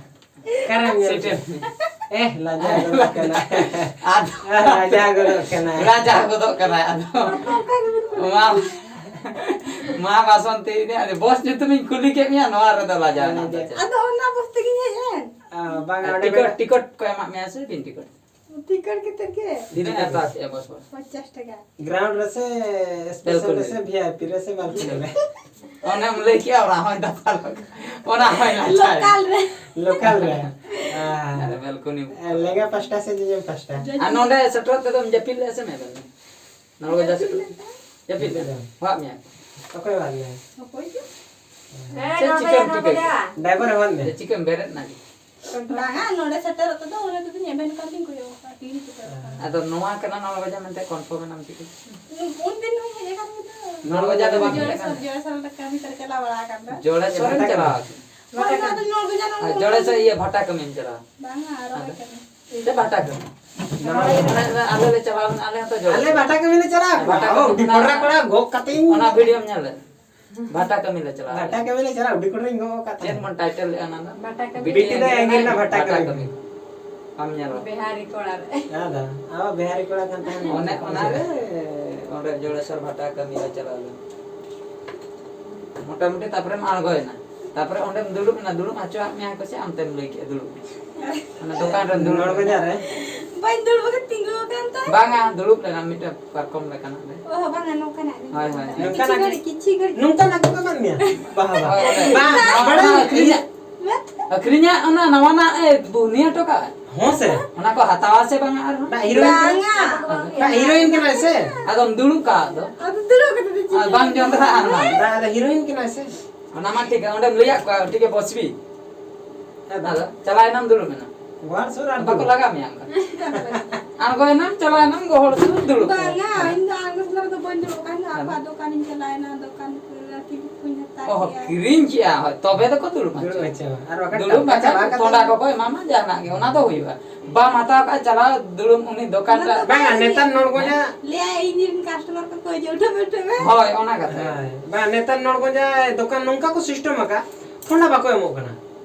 ᱚᱠᱟᱨᱮᱢ ᱧᱮᱞ ᱥᱮᱴᱮᱨ ᱠᱮᱫᱟ? ᱢᱮ᱾ ᱮᱦ, ᱞᱟᱡᱟᱣ ᱜᱚᱫᱚᱜ ᱠᱟᱱᱟ᱾ ᱟᱫᱚ ᱞᱟᱡᱟᱣ ᱜᱚᱫᱚᱜ ᱠᱟᱱᱟ᱾ ᱞᱟᱡᱟᱣ ᱜᱚᱫᱚᱜ ᱠᱟᱱᱟᱭ ᱟᱫᱚ᱾ ᱢᱟ, ᱢᱟ ᱵᱟᱥᱚᱱᱛᱤ, ᱤᱧ ᱫᱚ ᱵᱚᱥ ᱧᱩᱛᱩᱢᱤᱧ ᱠᱩᱞᱤ ᱠᱮᱫ ᱢᱮᱭᱟ, ᱱᱚᱣᱟ ᱨᱮᱫᱚ ᱞᱟᱡᱟᱣ ᱨᱮᱱᱟᱜ ᱫᱚ ᱪᱮᱫ? ᱟᱫᱚ ᱚᱱᱟ ᱵᱚᱥ ᱛᱮᱜᱮᱧ ᱦᱮᱡ ᱮᱱ᱾ ᱚ, ᱵᱟᱝ, ᱟᱨ ᱚᱸᱰᱮ ᱴᱤᱠᱚᱴ, ᱢᱮᱱᱟᱜ- ᱴᱤᱠᱚᱴ ᱠᱚ ᱮᱢᱟᱜ ᱢᱮᱭᱟ ᱥᱮ ᱵᱤᱱ ᱴᱤᱠᱚᱴ? ᱴᱤᱠᱚᱴ ᱠᱟᱛᱮᱫ ᱜᱮ᱾ ᱛᱤᱱᱟᱹᱜ ᱮ ᱦᱟᱛᱟᱣ ᱠᱮᱫᱼᱟ ᱵᱚᱥ ᱵᱚᱥ? ᱯᱚᱧᱪᱟᱥ ᱴᱟᱠᱟ᱾ ᱜᱨᱟᱣᱩᱱᱰ ᱨᱮᱥᱮ ᱥᱯᱮᱥᱟᱞ ᱵᱮᱞᱠᱚᱱᱤ ᱨᱮᱥᱮ ᱨᱮ᱾ ᱵᱷᱤ ᱟᱭ ᱯᱤ ᱨᱮᱥᱮ ᱵᱟᱞᱠᱚᱱᱤ ᱨᱮ? ᱚᱱᱮᱢ ᱞᱟᱹᱭ ᱠᱮᱜᱼᱟ, ᱚᱱᱟ ᱦᱚᱸᱭ ᱫᱟᱯᱟᱞ ᱟᱠᱟᱫ᱾ ᱚᱱᱟ ᱦᱚᱸᱭ ᱞᱟᱪᱟᱭ᱾ ᱞᱳᱠᱟᱞ ᱨᱮ᱾ ᱞᱳᱠᱟᱞ ᱨᱮ᱾ ᱟᱨ ᱵᱮᱞᱠᱚᱱᱤ᱾ ᱞᱮᱸᱜᱟ ᱯᱟᱥᱴᱟ ᱥᱮ ᱡᱚᱡᱚᱢ ᱯᱟᱥᱴᱟ? ᱟᱨ ᱱᱚᱰᱮ ᱥᱮᱴᱮᱨᱚᱜ ᱛᱮᱫᱚᱢ ᱡᱟᱹᱯᱤᱫ ᱞᱮᱫᱼᱟ ᱥᱮ ᱢᱮ ᱵᱮᱞ? ᱱᱚᱰᱮ ᱡᱟᱹᱯᱤᱫ ᱡᱟᱹᱯᱤᱫ ᱞᱮᱫ ᱛᱟᱦᱮᱸᱫ᱾ ᱡᱟᱹᱯᱤᱫ ᱞᱮᱫᱟ᱾ ᱡᱟᱹᱯᱤᱫ ᱞᱮᱫᱟ᱾ ᱦᱚᱦᱚᱣᱟᱫ ᱢᱮᱭᱟ? ᱚᱠᱚᱭ ᱵᱟᱫ ᱞᱮᱭᱟ? ᱚᱠᱚᱭ ᱪᱚ? ᱦᱮᱸ, ᱪᱮᱫ ᱱᱚᱰᱮ ᱪᱤᱠᱟᱹᱢ ᱱᱚᱰᱮ ᱴᱷᱤᱠᱟᱹ ᱠᱮᱫᱟ? ᱰᱟᱭᱵᱟᱨ ᱦᱚᱦᱚᱣᱟᱫ ᱢᱮᱭᱟ? ᱪᱮᱫ ᱪᱤᱠᱟᱹᱢ ᱵᱮᱨᱮᱫ ᱮᱱᱟ ᱠᱤ? ᱵᱟᱝᱟ, ᱱᱚᱰᱮ ᱥᱮᱴᱮᱨᱚᱜ ᱛᱮᱫᱚ ᱚᱱᱟ ᱛᱮᱫᱚᱧ ᱮᱵᱷᱮᱱ ᱠᱟᱱ ᱛᱤᱧ ᱠᱚᱭᱚᱜ ᱟᱠᱟᱫ, ᱛᱤᱨᱮ ᱥᱮᱴᱮᱨᱚᱜ ᱠᱟᱱᱟ᱾ ᱟᱫᱚ ᱱᱚᱣᱟ ᱠᱟᱱᱟ ᱱᱚᱣᱟ ᱵᱟᱡᱟᱨ ᱢᱮᱱᱛᱮ ᱠᱚᱱᱯᱷᱟᱨᱢ ᱮᱱᱟᱢ ᱪᱤᱠᱟᱹ? ᱩᱱ ᱫᱤᱱ ᱦᱚᱸᱧ ᱦᱮᱡ ᱟᱠᱟᱱ ᱜᱮᱫᱚ᱾ ᱱᱚᱣᱟ ᱵᱟᱡᱟᱨ ᱫᱚ ᱵᱟᱢ ᱦᱮᱡ ᱡᱚᱲᱮᱥᱚᱨ, ᱟᱠᱟᱱᱟ? ᱡᱚᱲᱮᱥᱚᱨ ᱞᱮ ᱠᱟᱹᱢᱤ ᱛᱮᱞᱮ ᱪᱟᱞᱟᱣ ᱵᱟᱲᱟ ᱟᱠᱟᱱ ᱫᱚ᱾ ᱡᱚᱲᱮᱥᱚᱨ ᱮᱢ ᱪᱟᱞᱟᱣ ᱟᱠᱟᱱᱟ? ᱦᱳᱭ, ᱟᱫᱚ ᱱᱚᱣᱟ ᱵᱟᱡᱟᱨ ᱟᱨ ᱡᱚᱲᱮᱥᱚᱨ ᱤᱭᱟᱹ ᱵᱷᱟᱴᱟ ᱠᱟᱹᱢᱤᱢ ᱪᱟᱞᱟᱣ? ᱵᱟᱝᱟ, ᱨᱚᱦᱚᱭ ᱟᱫᱚ ᱠᱟᱹᱢᱤ᱾ ᱥᱮ ᱵᱷᱟᱴᱟ ᱠᱟᱹᱢᱤ? ᱱᱚᱣᱟ ᱟᱞᱮ, ᱟᱞᱮ ᱞᱮ ᱪᱟᱞᱟᱣ ᱞᱮᱱᱟ, ᱟᱞᱮ ᱦᱚᱸᱛᱚ ᱡᱚᱲᱮᱥᱚᱨ᱾ ᱟᱞᱮ ᱵᱷᱟᱴᱟ ᱠᱟᱹᱢᱤ ᱞᱮ ᱪᱟᱞᱟᱣ ᱵᱷᱟᱴᱟ ᱠᱟᱱᱟ᱾ ᱠᱟᱹᱢᱤ ᱚ, ᱰᱤᱯᱚᱨ ᱨᱮ ᱠᱚᱲᱟ ᱜᱚᱜ ᱠᱟᱛᱮᱧ ᱚᱱᱟ ᱵᱷᱤᱰᱤᱭᱳᱢ ᱧᱮᱞ ᱞᱮᱫ? ᱵᱷᱟᱴᱟ ᱠᱟᱹᱢᱤ ᱞᱮ ᱪᱟᱞᱟᱣ ᱞᱮᱱᱟ᱾ ᱵᱷᱟᱴᱟ ᱠᱟᱹᱢᱤ ᱞᱮ ᱪᱟᱞᱟᱣ, ᱟᱹᱰᱤ ᱠᱚᱴᱷᱤᱱ ᱜᱚᱜ ᱟᱠᱟᱫ ᱪᱮᱫ ᱛᱟᱦᱮᱸᱫ᱾ ᱵᱚᱱ ᱴᱟᱭᱴᱮᱞ ᱞᱮᱫᱼᱟ ᱚᱱᱟ ᱫᱚ? ᱵᱷᱟᱴᱟ ᱠᱟᱹᱢᱤ᱾ ᱵᱤᱴᱤ ᱫᱚ ᱮᱸᱜᱮᱞ ᱨᱮᱱᱟᱜ ᱵᱷᱟᱴᱟ ᱵᱷᱟᱴᱟ ᱠᱟᱹᱢᱤ᱾ ᱠᱟᱹᱢᱤ᱾ ᱵᱟᱢ ᱧᱮᱞ ᱟᱠᱟᱫᱟ? ᱵᱤᱦᱟᱨᱤ ᱠᱚᱲᱟ ᱨᱮ᱾ ᱟᱫᱚ, ᱟᱵᱚ ᱵᱤᱦᱟᱨᱤ ᱠᱚᱲᱟ ᱠᱟᱱ ᱛᱟᱦᱮᱸᱫ᱾ ᱚᱱᱮ ᱚᱱᱟ ᱨᱮ, ᱚᱸᱰᱮ ᱡᱚᱲᱮᱥᱚᱨ ᱵᱷᱟᱴᱟ ᱠᱟᱹᱢᱤ ᱞᱮ ᱪᱟᱞᱟᱣ ᱞᱮᱱᱟ᱾ ᱢᱚᱴᱟᱢᱩᱴᱤ ᱛᱟᱨᱯᱚᱨᱮᱢ ᱟᱬᱜᱚᱭᱮᱱᱟ᱾ ᱛᱟᱨᱯᱚᱨᱮ ᱚᱸᱰᱮᱢ ᱫᱩᱲᱩᱵ ᱮᱱᱟ, ᱫᱩᱲᱩᱵ ᱦᱚᱪᱚᱣᱟᱜ ᱢᱮᱭᱟ ᱠᱚ ᱥᱮ ᱟᱢ ᱛᱮᱢ ᱞᱟᱹᱭ ᱠᱮᱫᱼᱟ ᱫᱩᱲᱩᱵ? ᱚᱱᱟ ᱫᱚᱠᱟᱱ ᱨᱮᱢ ᱫᱩᱲᱩᱵ ᱱᱚᱲ ᱵᱟᱡᱟᱨ ᱨᱮ? ᱵᱟᱹᱧ ᱫᱩᱲᱩᱵ ᱟᱠᱟᱱᱟ, ᱛᱤᱸᱜᱩ ᱟᱠᱟᱱ ᱛᱟᱦᱮᱸ᱾ ᱵᱟᱝᱟ, ᱫᱩᱲᱩᱵ ᱞᱮᱱᱟ ᱢᱤᱫᱴᱮᱱ ᱯᱟᱨᱠᱚᱢ ᱞᱮᱠᱟᱱᱟᱜ ᱨᱮ᱾ ᱚ, ᱵᱟᱝᱟ, ᱱᱚᱝᱠᱟᱱᱟᱜ ᱨᱮ᱾ ᱦᱳᱭ, ᱦᱳᱭ᱾ ᱠᱤᱪᱷᱤ ᱱᱚᱝᱠᱟᱱᱟᱜ ᱜᱷᱟᱹᱲᱤᱡ, ᱠᱤᱪᱷᱤ ᱜᱷᱟᱹᱲᱤᱡ᱾ ᱱᱚᱝᱠᱟᱱᱟᱜ ᱠᱚ ᱮᱢᱟᱜ ᱢᱮᱭᱟ? ᱵᱟᱦᱟ, ᱵᱟᱦᱟ᱾ ᱦᱳᱭ, ᱦᱳᱭ᱾ ᱵᱟᱝ, ᱱᱟᱣᱟ ᱵᱟᱲᱟ ᱱᱟᱣᱟ ᱟᱹᱠᱷᱨᱤᱧᱟᱜ, ᱢᱮ᱾ ᱟᱹᱠᱷᱨᱤᱧᱟᱜ ᱚᱱᱟ ᱱᱟᱣᱟᱱᱟᱜ ᱮ ᱵᱩᱦᱱᱤ ᱦᱚᱴᱚ ᱠᱟᱜᱼᱟ᱾ ᱦᱚᱸ ᱥᱮ? ᱚᱱᱟ ᱠᱚ ᱦᱟᱛᱟᱣᱟ ᱥᱮ ᱵᱟᱝᱟ ᱟᱨᱦᱚᱸ? ᱵᱟᱝᱟ᱾ ᱦᱤᱨᱳᱭᱤᱱ ᱠᱟᱱᱟᱭ ᱥᱮ? ᱟᱫᱚᱢ ᱫᱩᱲᱩᱵ ᱠᱟᱜ ᱫᱚ᱾ ᱟᱫᱚ ᱫᱩᱲᱩᱵ ᱠᱟᱛᱮ ᱫᱚ ᱪᱮᱫ ᱟᱨ ᱵᱟᱢ ᱡᱚᱱᱫᱨᱟᱜᱼᱟ ᱚᱱᱟ᱾ ᱵᱟᱝ, ᱟᱫᱚ ᱦᱤᱨᱳᱭᱤᱱ ᱠᱟᱱᱟᱭ ᱥᱮ? ᱚᱱᱟ ᱢᱟ ᱴᱷᱤᱠ ᱜᱮ, ᱚᱸᱰᱮᱢ ᱞᱟᱹᱭᱟᱫ ᱠᱚᱣᱟ, ᱴᱷᱤᱠ ᱜᱮ ᱵᱚᱥᱵᱤ᱾ ᱦᱮᱸ, ᱟᱫᱚ ᱪᱟᱞᱟᱣ ᱮᱱᱟᱢ ᱫᱩᱲᱩᱵ ᱮᱱᱟ᱾ ᱜᱚᱦᱟᱲ ᱥᱩᱨ ᱟᱨ ᱵᱟᱠᱚ ᱫᱩᱲᱩᱵ᱾ ᱞᱟᱜᱟ ᱢᱮᱭᱟ ᱚᱱᱠᱟ᱾ ᱟᱬᱜᱚᱭᱮᱱᱟᱢ, ᱪᱟᱞᱟᱣᱮᱱᱟᱢ, ᱜᱚᱦᱚᱲ ᱥᱩᱨ, ᱫᱩᱲᱩᱵ᱾ ᱵᱟᱝᱟ, ᱤᱧ ᱫᱚ ᱟᱬᱜᱚ ᱥᱚᱢᱚᱭ ᱨᱮᱫᱚ ᱵᱟᱹᱧ ᱫᱩᱲᱩᱵ ᱟᱠᱟᱱ, ᱤᱧ ᱫᱚ ᱟᱠᱚᱣᱟᱜ ᱫᱚᱠᱟᱱᱤᱧ ᱪᱟᱞᱟᱣᱮᱱᱟ, ᱫᱚᱠᱟᱱ ᱠᱚᱨᱮ ᱠᱤᱪᱷᱩᱧ ᱦᱟᱛᱟᱣ ᱚᱦᱚ, ᱠᱮᱜᱼᱟ᱾ ᱠᱤᱨᱤᱧ ᱠᱮᱜᱼᱟ, ᱦᱳᱭ, ᱛᱚᱵᱮ ᱫᱚᱠᱚ ᱫᱩᱲᱩᱵ ᱫᱩᱲᱩᱵ ᱦᱚᱪᱚ᱾ ᱦᱚᱪᱚ᱾ ᱟᱨ ᱵᱟᱠᱷᱟᱱ ᱫᱩᱲᱩᱵ ᱴᱟᱠᱟ ᱵᱟᱠᱷᱟᱱ ᱪᱟᱵᱟ ᱠᱟᱛᱮ ᱠᱚᱸᱰᱟ ᱠᱚᱠᱚ ᱮᱢᱟᱢᱟ, ᱡᱟᱦᱟᱱᱟᱜ ᱜᱮ, ᱚᱱᱟ ᱫᱚ ᱦᱩᱭᱩᱜᱼᱟ᱾ ᱵᱟᱢ ᱦᱟᱛᱟᱣ ᱠᱟᱜᱼᱟ, ᱪᱟᱞᱟᱣ ᱫᱩᱲᱩᱵ, ᱩᱱᱤ ᱫᱚᱠᱟᱱ ᱚᱱᱟ ᱨᱮ ᱫᱚ ᱵᱟᱝᱟ, ᱵᱟᱝ, ᱱᱮᱛᱟᱨ ᱱᱚᱲ ᱠᱚ ᱡᱟ- ᱞᱟᱹᱭᱟ, ᱤᱧ ᱨᱮᱱ ᱠᱟᱥᱴᱚᱢᱟᱨ ᱠᱚᱠᱚ ᱦᱤᱡᱩᱜᱼᱟ, ᱩᱴᱷᱟᱹᱣ ᱢᱮ, ᱩᱴᱷᱟᱹᱣ ᱢᱮ᱾ ᱦᱳᱭ, ᱚᱱᱟ ᱠᱟᱛᱷᱟ᱾ ᱦᱳᱭ᱾ ᱵᱟᱝ, ᱱᱮᱛᱟᱨ ᱱᱚᱲ ᱠᱚ ᱡᱟ ᱫᱚᱠᱟᱱ ᱱᱚᱝᱠᱟ ᱠᱚ ᱥᱤᱥᱴᱮᱢ ᱟᱠᱟᱫ, ᱴᱷᱚᱱᱰᱟ ᱵᱟᱠᱚ ᱮᱢᱚᱜ ᱠᱟᱱᱟ᱾